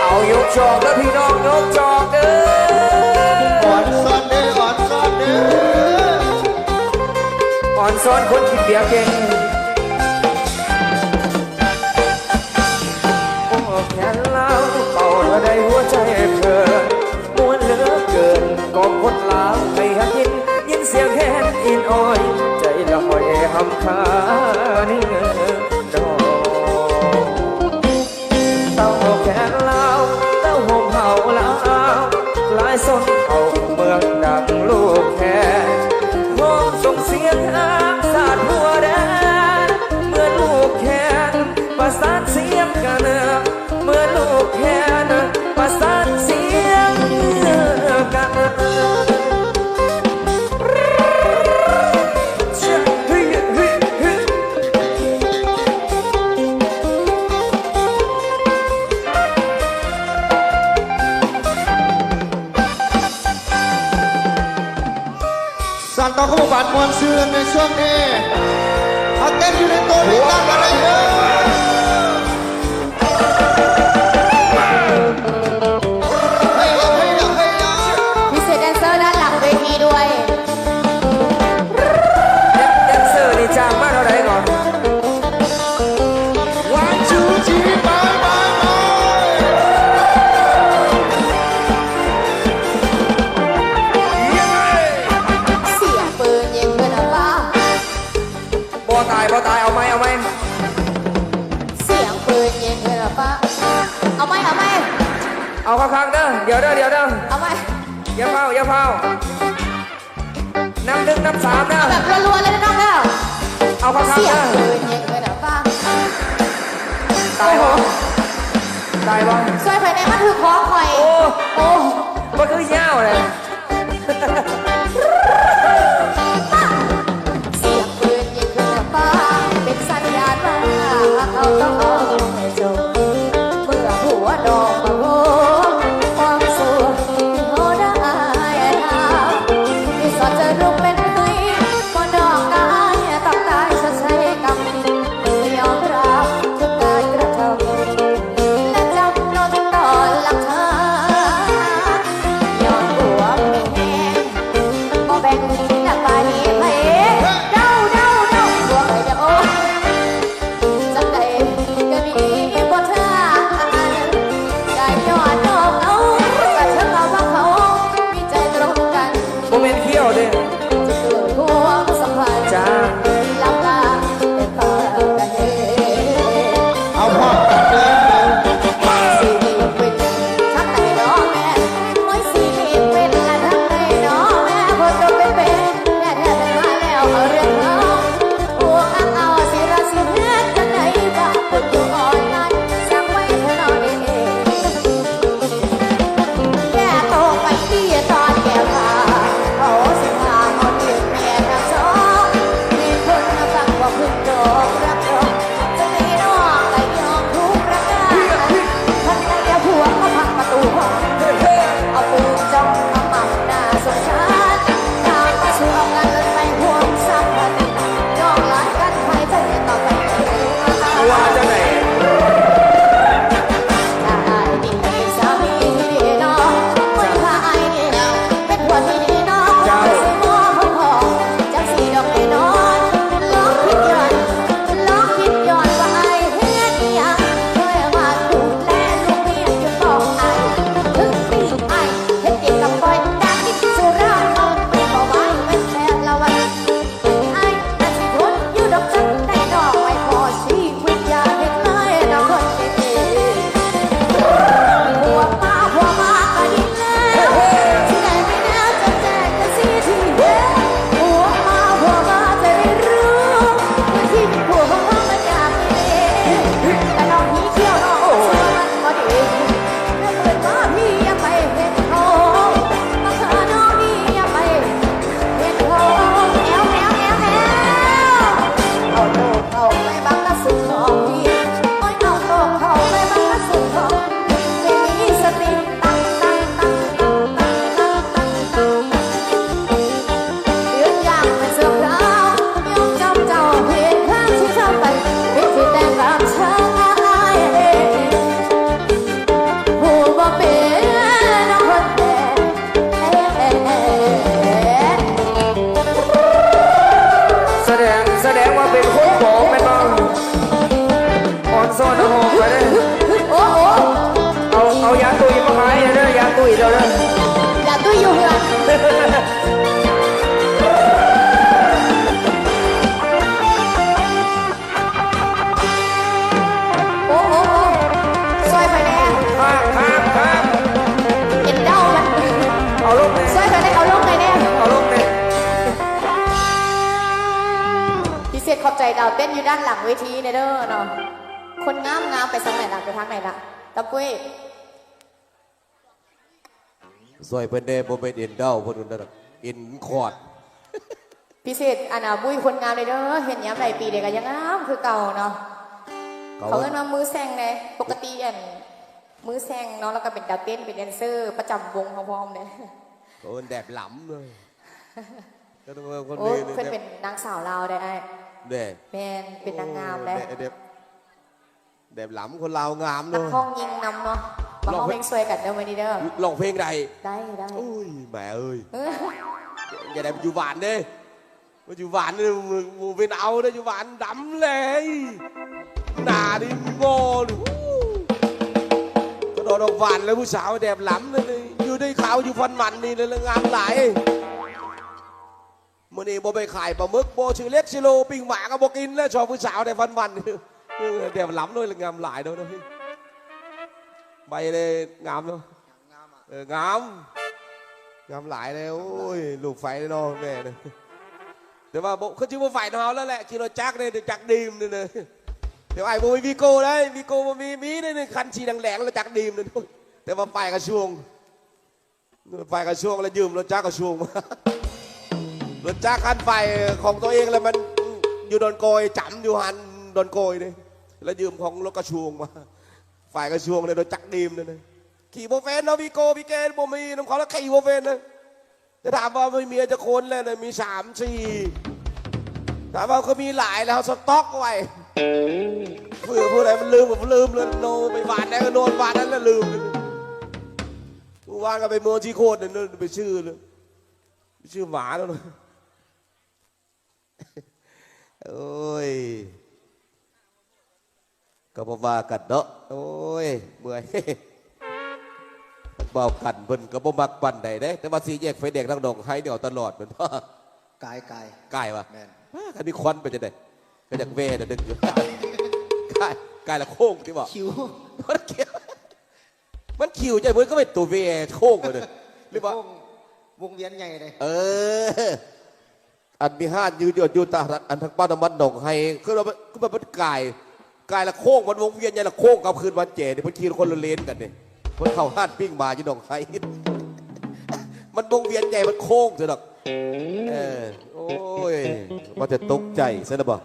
ເອົາ ຍົກຈອກເດີພີ່ນ້ອງ ຍົກຈອກເດີ ອອນຊອນເດີ ອອນຊອນເດີ ອອນຊອນຄົນກິນເບຍເກັ່ງ ໂອ້ ແຄນລາວ ເປົ່າເທົ່າໃດຫົວໃຈເພີ ມ່ວນເຫຼືອເກີນ ຂອງຄົນລາວໃຫ້ຮັກຍິນ ຍິນສຽງແຄນອິນອອຍ ໃຈລະຫ້ອຍຮຳຄານ ເຕົ້າແຄນລາວ ເຕົ້າຫົ່ມເຮົາລາວ ຫຼາຍຊົນເຜົ່າເມືອງດັ່ງລູກແຄນ ຮ້ອງສົ່ງສຽງຮັກຊາດທົ່ວແດນ ເມື່ອລູກແຄນປະສານສຽງກັນ ເມື່ອລູກແຄນປະສານສຽງກັນ. ສັນ ຕ້ອງຂະບົວບານມ່ວນຊື່ນໃນຊ່ວງນີ້ ເອົາເຕັ້ນຢູ່ໃນໂຕະນີ້ຕັ້ງກັນໄດ້ເດີ. ພິເສດແດນເຊີດ້ານຫຼັງເວທີດ້ວຍ. ແດນ ແດນເຊີນີ້ຈ້າງມາເທົ່າໃດເກາະ? One, two, three, bye, bye, bye. ສຽງປືນຍິງຂຶ້ນຟ້າ. ບໍ່ຕາຍ ບໍ່ຕາຍ ເອົາໃໝ່ ເອົາໃໝ່. ສຽງປືນຍິງຂຶ້ນຟ້າ. ເອົາໃໝ່ ເອົາໃໝ່. ເອົາຄັກໆເດີ ດຽວເດີ ດຽວເດີ. ເອົາໃໝ່. ຢ່າຟ້າວ ຢ່າຟ້າວ. ນັບໜຶ່ງ ນັບສາມເດີ. ເອົາແບບລົວໆເລີຍເດີນ້ອງເດີ. ເອົາຄັກໆເດີ. ສຽງປືນຍິງຂຶ້ນຟ້າ. ຕາຍບໍ່? ໂອ້ໂຫ ຕາຍບໍ່? ຊ່ວຍຂ້ອຍແດ່ ມັນຖືກຄໍຂ້ອຍ. ໂອ້ ໂອ້ ມັນຄືຍາວແທ້. ສຽງປືນຍິງຂຶ້ນຟ້າ ເປັນສັນຍານວ່າເຮົາຕ້ອງເອົາໃຫ້ຈົບ. ເມື່ອຜົວນ້ອງມາພົບຄວາມສຸກທີ່ເຮົາໄດ້ທຳ ທີ່ສອນໃຈລູກເປັນໄຂ້ ພໍ່ນ້ອງກາຍຕ້ອງຕາຍຊົດໃຊ້ກຳ ຍອມຮັບທຸກການກະທຳ ແລະຈຳນົນຕໍ່ຫຼັກຖານ ຍ້ອນຜົວ ໂອ້ ໂອ້ ໂອ້ ຊ່ວຍຂ້ອຍແດ່ ຂ້າມ ຂ້າມ ຂ້າມ ເອັນເດົາມັນ ເອົາລົງແດ່ ຊ່ວຍຂ້ອຍແດ່ ເອົາລົງໃຫ້ແດ່ ເອົາລົງແດ່ ພິເສດຂອບໃຈດາວເຕັ້ນຢູ່ດ້ານຫຼັງເວທີແດ່ເດີເນາະ ຄົນງາມໆ ໄປທາງໃດລະ ໄປທາງໃດລະ ຕາປຸ້ຍ. ຊ່ວຍເພິ່ນແດ່ ບໍ່ແມ່ນເອັນເດົາເພິ່ນນັ້ນດອກ ເອັນຂອດ ພິເສດ ອັນນ່າ ບຸ້ຍຄົນງາມເດີ ເຫັນຍາມໃດປີໃດກໍຍັງງາມຄືເກົ່າເນາະ ເຂົາເອີ້ນວ່າມືແຊງເດ້ ປົກກະຕິ ອັນ ມືແຊງເນາະ ແລ້ວກໍເປັນດາວເຕັ້ນ ເປັນແດນເຊີປະຈຳວົງເຮົາພ້ອມເດ້ ເຂົາເອີ້ນແດບຫຼຳເລີຍ ໂອ້ ເພິ່ນເປັນນາງສາວລາວເດ້ອ້າຍ ແມ່ນ ເປັນນາງງາມເດ້ ແດບ ແດບຫຼຳ ຄົນລາວງາມເນາະ ນັກຮ້ອງຍິງນຳເນາະ ມາຮ້ອງເພງຊ່ວຍກັນເດີມື້ນີ້ເດີ ຮ້ອງເພງໄດ້ ໄດ້ ໄດ້ ໂອ້ຍ ແມ່ເອີຍ ຢ່າໄດ້ໄປຢູ່ບ້ານເດ້ ໄປຢູ່ບ້ານເດ້ ໝູ່ເປັນເອົາເດ້ ຢູ່ບ້ານດຳແຫຼຍ ໜ້ານີ້ງໍນີ້ ກະໂດດອອກບ້ານແລ້ວ ຜູ້ສາວແດບຫຼຳເດ້ ຢູ່ໄດ້ຂາວຢູ່ຟັນໝັນນີ້ແຫຼະ ງາມຫຼາຍ. ມື້ນີ້ບໍ່ໄປຂາຍປາໝຶກ ບໍ່ຊື້ເຫຼັກຊື້ໂລ ປີ້ງໝາກໍບໍ່ກິນແລ້ວ ຊອບຜູ້ສາວໄດ້ຟັນວັນ ແດບຫຼຳໂດຍ ງາມຫຼາຍໂດຍ ໃບເດ້ງາມເນາະ ເອີ ງາມ ງາມຫຼາຍເດ້ ໂອ້ຍ ລູກໄຟເນາະແມ່ເດ້ ແຕ່ວ່າບໍ່ ຄືຊິບໍ່ໄຟນຳເຮົາແລ້ວແຫຼະ ຂີ່ລົດຈັກເດ້ ຈັກດີມເດ້ ແຕ່ວ່າອ້າຍບໍ່ມີວີໂກ້ເດ້ ວີໂກ້ບໍ່ມີ ມີເດ້ ຄັນສີແດງໆ ລົດຈັກດີມເດ້ ແຕ່ວ່າໄຟກະຊວງ ໄປກະຊວງແລ້ວຢືມລົດຈັກກະຊວງມາ ລົດຈັກຄັນໄປຂອງຕົວເອງແລ້ວ ມັນຢູ່ດອນກອຍ ຈຳຢູ່ຫັ້ນດອນກອຍເດ້ ແລ້ວຢືມຂອງລົດກະຊວງມາ ໄປກະຊວງເດ້ ລົດຈັກດີມເດ້ ຂີ່ບໍ່ເປັນເນາະ ວີໂກ້ ວີເກ ບໍ່ມີນຳເຂົາ ແລ້ວຂີ່ບໍ່ເປັນເດ້ ຈະຖາມວ່າມີເມຍຈັກຄົນແລ້ວ ມີສາມສີ່ ຖາມວ່າຄືມີຫຼາຍແລ້ວ ສະຕັອກໄວ້ ເພື່ອຜູ້ໃດມັນລືມກໍລືມເລີຍ ໂນ ໄປບ້ານໃດກໍໂນນບ້ານນັ້ນແລ້ວ ລືມ. ມື້ວານກໍໄປເມືອງສີໂຄດ ໄປຊື້ ໄປຊື້ໝາແລ້ວ ໂອ້ຍ ກໍບໍ່ວ່າກັນເນາະ ໂອ້ຍ ເມື່ອຍ ບ່າວກັນເພິ່ນກໍບໍ່ມັກປານໃດເດ້ ແຕ່ວ່າສີ່ແຍກໄຟແດງທາງໜອງໄຮນີ້ເອົາຕະຫຼອດແມ່ນບໍ່? ກາຍ ກາຍ ກາຍວະ? ແມ່ນ. ອ້າ ຄັນມີຄວັນເປັນຈັ່ງໃດ? ກໍຢາກແວ່ນະ ນຶກຢູ່ ກາຍ ກາຍລະໂຄ້ງຕິບໍ່? ຄິວ ມັນຄິວ ໃຫຍ່ ເພິ່ນກໍເປັນຕົວແວ່ໂຄ້ງເລີຍ ຫຼືວ່າ ໂຄ້ງ ວົງວຽນໃຫຍ່ເດ້ ເອີ ອັນມີຮ້ານຢູ່ ຢູ່ ຢູ່ຕະ ອັນທາງປ້ຳນ້ຳມັນໜອງໄຮ ຄືວ່າ ຄືວ່າມັນກາຍ ກາຍລະໂຄ້ງ ມັນວົງວຽນໃຫຍ່ລະໂຄ້ງກັບຄືນວັດແຈນີ້ ເພິ່ນຂີ່ຄົນລະເລນກັນນີ້ ເພິ່ນເຂົ້າຮ້ານປີ້ງໝາຢູ່ໜອງໄຮ ມັນວົງວຽນໃຫຍ່ ມັນໂຄ້ງຊະດອກ ເອີ ໂອ້ຍ ວ່າແຕ່ຕົກໃຈຊະນະບໍ່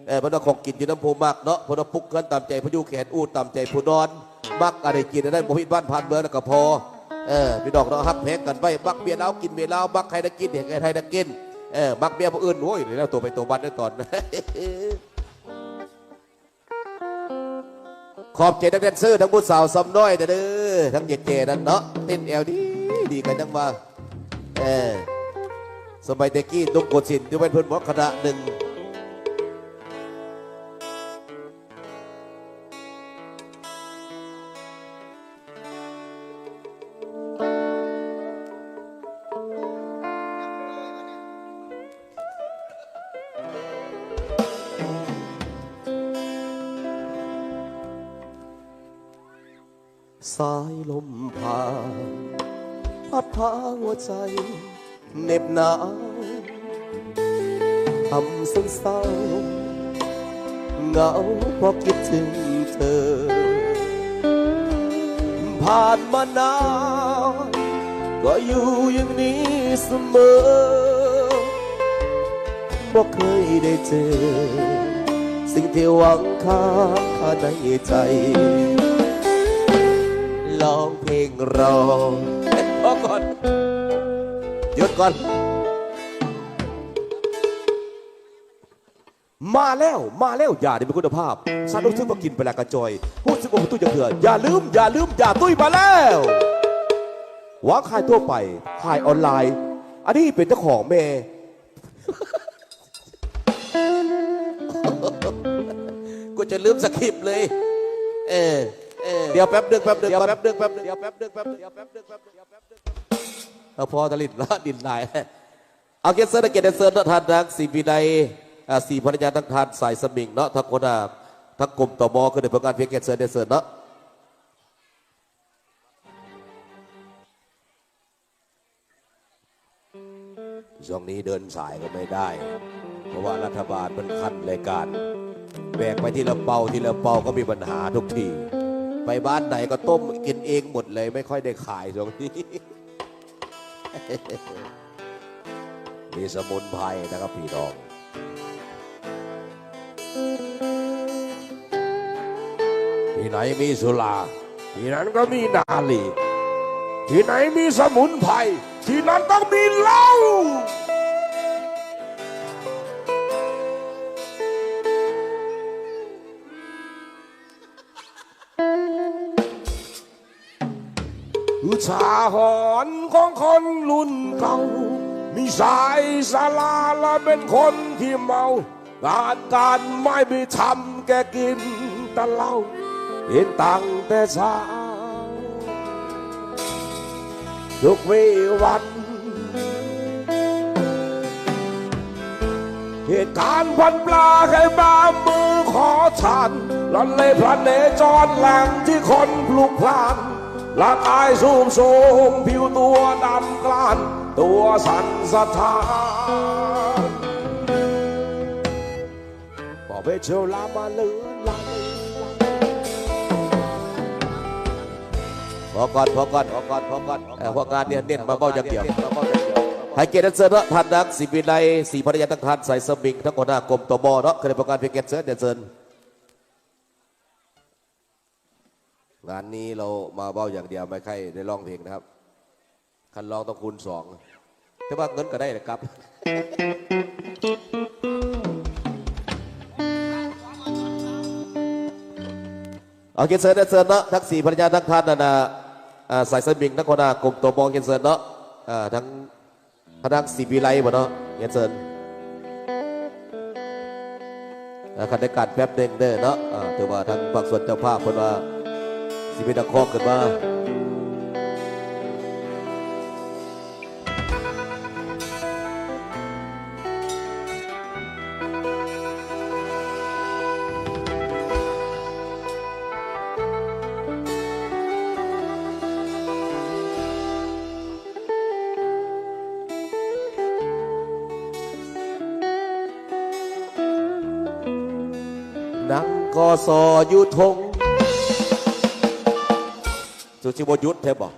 ເອີ ເພິ່ນເອົາຂອງກິນຢູ່ນຳຜູ້ມັກເນາະ ເພິ່ນເອົາປຸກເຮືອນຕາມໃຈຜູ້ຢູ່ ແຂນອູດຕາມໃຈຜູ້ນອນ ມັກອັນໃດກິນອັນນັ້ນ ບໍ່ຜິດບ້ານຜ່ານເມືອງນະກະພໍ ເອີ ພີ່ນ້ອງເນາະ ຮັກແພງກັນໄວ້ ມັກເບຍລາວກິນເບຍລາວ ມັກໃຜນະກິນໃຫ້ໃຜນະກິນ ເອີ ມັກເມຍຜູ້ອື່ນ ໂອ້ຍ ແລ້ວໂຕໄປໂຕມັນເດີຕອນ ຂອບໃຈທັງແດນເຊີ ທັງຜູ້ສາວຊຳນ້ອຍເດີ ທັງເຈເຈນັ້ນເນາະ ເຕັ້ນແອວດີ ດີກັນຈັ່ງວ່າ ເອີ ສະໄໝແຕ່ກີ້ ໜຸ່ມໂກສິນ ຢູ່ແມ່ນເພິ່ນບໍ່ຄະນະໜຶ່ງ ສາຍລົມຜ່ານ ພັດພາຫົວໃຈ ເໜັບໜາວ ຄ່ຳເຊິ່ງເສົ້າ ເຫງົາເພາະຄິດເຖິງເທີ ຜ່ານມານານ ກໍຢູ່ຢ່າງນີ້ສະເໝີ ບໍ່ເຄີຍໄດ້ເຈີ ສິ່ງທີ່ຫວັງຄ້າງຄາໃນໃຈ ຮ້ອງເພງ ລອງ ພໍກ່ອນ ຢຸດກ່ອນ ມາແລ້ວ ມາແລ້ວ ຢາດີມີຄຸນນະພາບ ສັນຮູ້ສຶກວ່າກິນໄປແລ້ວກະຈ່ອຍ ຮູ້ສຶກວ່າບໍ່ຕຸ້ຍຈັກເທື່ອ ຢ່າລືມ ຢ່າລືມ ຢາຕຸ້ຍມາແລ້ວ ວາງຂາຍທົ່ວໄປ ຂາຍອອນລາຍ ອັນນີ້ເປັນເຈົ້າຂອງແມ່ ກູຈະລືມສະຄຣິບເລີຍ ເອີ ເອີ ດຽວແປັບໜຶ່ງ ແປັບໜຶ່ງ ດຽວແປັບໜຶ່ງ ແປັບໜຶ່ງ ດຽວແປັບໜຶ່ງ ແປັບໜຶ່ງ ເອົາພໍຕະລິດເນາະ ດິນຫຼາຍ. ເອົາ ຂຽນເຊີນ ຂຽນເຊີນເນາະ ທ່ານນາງສີວິໄລ ອ່າ ສີພັນລະຍາ ທັງທ່ານສາຍສະໝິງເນາະ ທັງຫົວໜ້າ ທັງກົມ ຕມ ຂຶ້ນໃຫ້ຜົນງານເພງ ຂຽນເຊີນ ຂຽນເຊີນເນາະ. ຊ່ວງນີ້ເດີນສາຍກໍໄມ່ໄດ້ ເພາະວ່າລັດຖະບານມັນຂັ້ນລາຍການ ແບກໄປທີລະເປົາ ທີລະເປົາກໍມີບັນຫາທຸກທີ ໄປບ້ານໃດກໍຕົ້ມກິນເອງໝົດເລີຍ ໄມ່ຄ່ອຍໄດ້ຂາຍຊ່ວງນີ້. ມີສະໝຸນໄພນະຄັບພີ່ນ້ອງ. ທີ່ไหนมีสุรา ที่นั้นก็มีนาลี ที่ไหนมีสมุนไพร ที่นั้นต้องมีเหล้า อุทาหรณ์ของคนรุ่นเก่า มีสายสาราและเป็นคนที่เมา งานการไม่มีทำ แกกินแต่เหล้า กินตั้งแต่เช้า ทุกวีวัน เหตุการณ์พันปลา ใครมามือขอทาน ล่อนเล่พลันเนจร แหล่งที่คนพลุกพล่าน ร่างกายทรุดโทรม ผิวตัวดำกร้าน ตัวสั่นสะท้าน พอเพชรลามาเลือนลาง ພໍກ່ອນ ພໍກ່ອນ ພໍກ່ອນ ພໍກ່ອນ ເອີ ພວກງານນີ້ເນັ້ນມາເວົ້າຢ່າງດຽວ ໃຫ້ກຽດເຊີນເນາະ ທ່ານນາງສີວິໄລ ສີພັນລະຍາ ທັງທ່ານສາຍສະໝິງ ທັງຫົວໜ້າກົມ ຕມ ເນາະ ຄະນະກຳມະການພຽງກຽດເຊີນ ເດີເຊີນ. ງານນີ້ເຮົາມາເວົ້າຢ່າງດຽວ ໄມ່ຄ່ອຍໄດ້ຮ້ອງເພງນະຄັບ ຄັນຮ້ອງຕ້ອງຄູນສອງ ແຕ່ວ່າເງິນກໍໄດ້ແຫຼະກັບ. ເອົາ ກຽດເຊີນ ກຽດເຊີນເນາະ ທັງສີພັນລະຍາ ທັງທ່ານ ອັນນ່າ ອາ ສາຍສະໝິງ ທັງຫົວໜ້າກົມ ຕມ ກຽດເຊີນເນາະ ອາ ທັງ ພະນັກສີວິໄລບໍ່ເນາະ ຮຽນເຊີນ ອາ ຄັນໄດ້ການແປັບໜຶ່ງເດີເນາະ ອາ ຖືວ່າທາງພາກສ່ວນເຈົ້າພາບເພິ່ນວ່າຊິມີນັກຮ້ອງຂຶ້ນມາ ນັ່ງກໍຊໍຢູ່ທົ່ງ ສຸຊິບໍ່ຢຸດແທ້ບໍ່?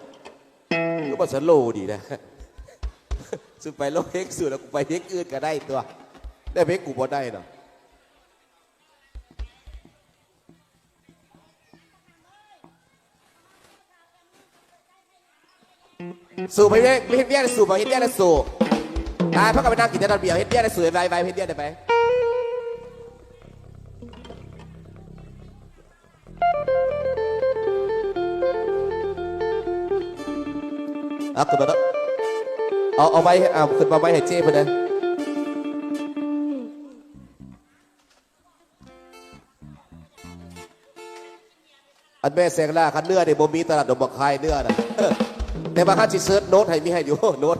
ຄືວ່າສະໂລດີນະ ສຸໄປລົງເພງສຸ ແລ້ວກູໄປເພງອື່ນກໍໄດ້ຕົວະ ແຕ່ເພງກູບໍ່ໄດ້ດອກ. ສູໄປເຮັດວຽກ ເຮັດວຽກສູ ໄປເຮັດວຽກແລ້ວສູ ຕາຍ ພາກັນໄປນັ່ງກິນແຕ່ດອນບຽວ ເຮັດວຽກແລ້ວສູ ໄວໆ ເຮັດວຽກໄດ້ໄປ. ເອົາ ຂຶ້ນມາເນາະ ເອົາ ເອົາໄມ້ ເອົາ ຂຶ້ນມາໄມ້ໃຫ້ເຈ້ເພິ່ນແດ່. ອັນແມ່ແສງຫຼ້າ ຄັນເນື້ອນີ້ບໍ່ມີຕະຫຼາດດອງບັກຄາຍເນື້ອນະ ແຕ່ວ່າຄັນຊິເສີດໂນ້ດໃຫ້ ມີໃຫ້ຢູ່ໂນ້ດ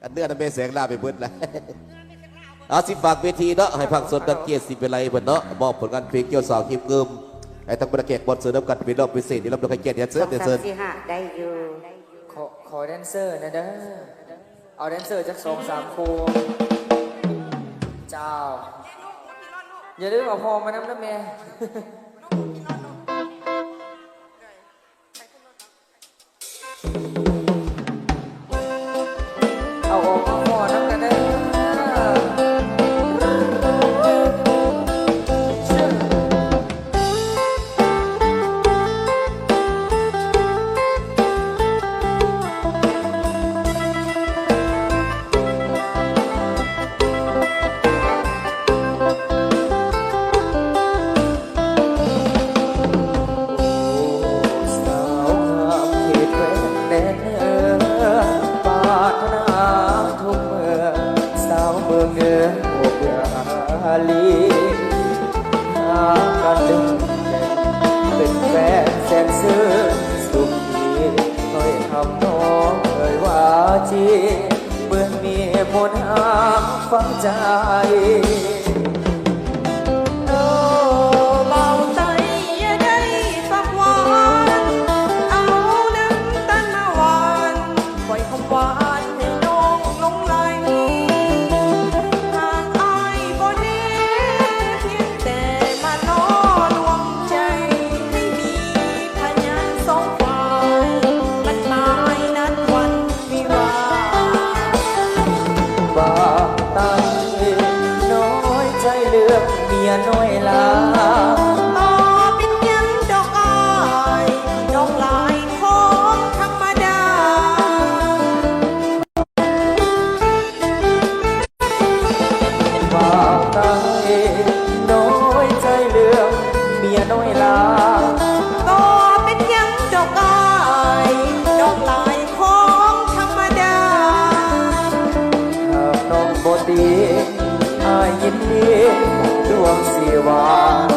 ອັນເນື້ອນະແມ່ແສງຫຼ້າໄປເບິດລະ. ເອົາ ຊິຝາກເວທີເນາະ ໃຫ້ພາກສ່ວນທາງເກດສີວິໄລເພິ່ນເນາະ ມອບຜົນງານເພງກ່ຽວສາວຮີບງື່ມ ໃຫ້ທັງບັນດາແຂກບອນເຊີນນຳກັນ ເປັນລອບພິເສດ ທີ່ລຳດັບໃຫ້ກຽດ ຮຽນເຊີນ ຮຽນເຊີນ. ໄດ້ຢູ່ ຂໍ ຂໍແດນເຊີແດ່ເດີ. ເອົາແດນເຊີຈັກສອງສາມຄູ່ ເຈົ້າ ຢ່າລືມເອົາພໍ່ມານຳເດີແມ່ ເອົາອອກມາພໍ້ນຳກັນເດີ. ສາວງາມເຂດແດນເໜືອ ປາດຖະໜາທຸກເມື່ອ ສາວເມືອງເໜືອ ພວກຢາລີ ຫາກັນເປັນແຟນ. ເປັນແຟນແສນຊື່ສຸກດີ ຖ້ອຍຄຳນ້ອງເອີຍວ່າຈີ ເບິ່ງມີມົນຫາງຝັງໃຈ. ໂອ້ ບ່າວໄຕ້ຢ່າໄດ້ປາກຫວານ ເອົານ້ຳຕານມາຫວານ ປ່ອຍຄວາມຫວານໃຫ້ນ້ອງຫຼົງໄຫຼ. ຫາກອ້າຍບໍ່ແນ່ ພຽງແຕ່ມາຫຼໍ່ລວງໃຈ ໃຫ້ມີພະຍານສອງຝ່າຍ ນັດໝາຍນັດວັນວິວາ. ບ່າວໄຕ້ນ້ອຍໃຈເລື່ອງເມຍນ້ອຍລາ ບໍ່ເປັນຫຍັງດອກອ້າຍ ດອກຫຼາຍຂອງທຳມະດາ. ບ່າວໄຕ້ນ້ອຍໃຈເລື່ອງເມຍນ້ອຍລາ ບໍ່ເປັນຫຍັງດອກອ້າຍ ດອກຫຼາຍຂອງທຳມະດາ. ຫາກນ້ອງບໍ່ຕິ ອ້າຍຍິນດີດວງຊີວາ.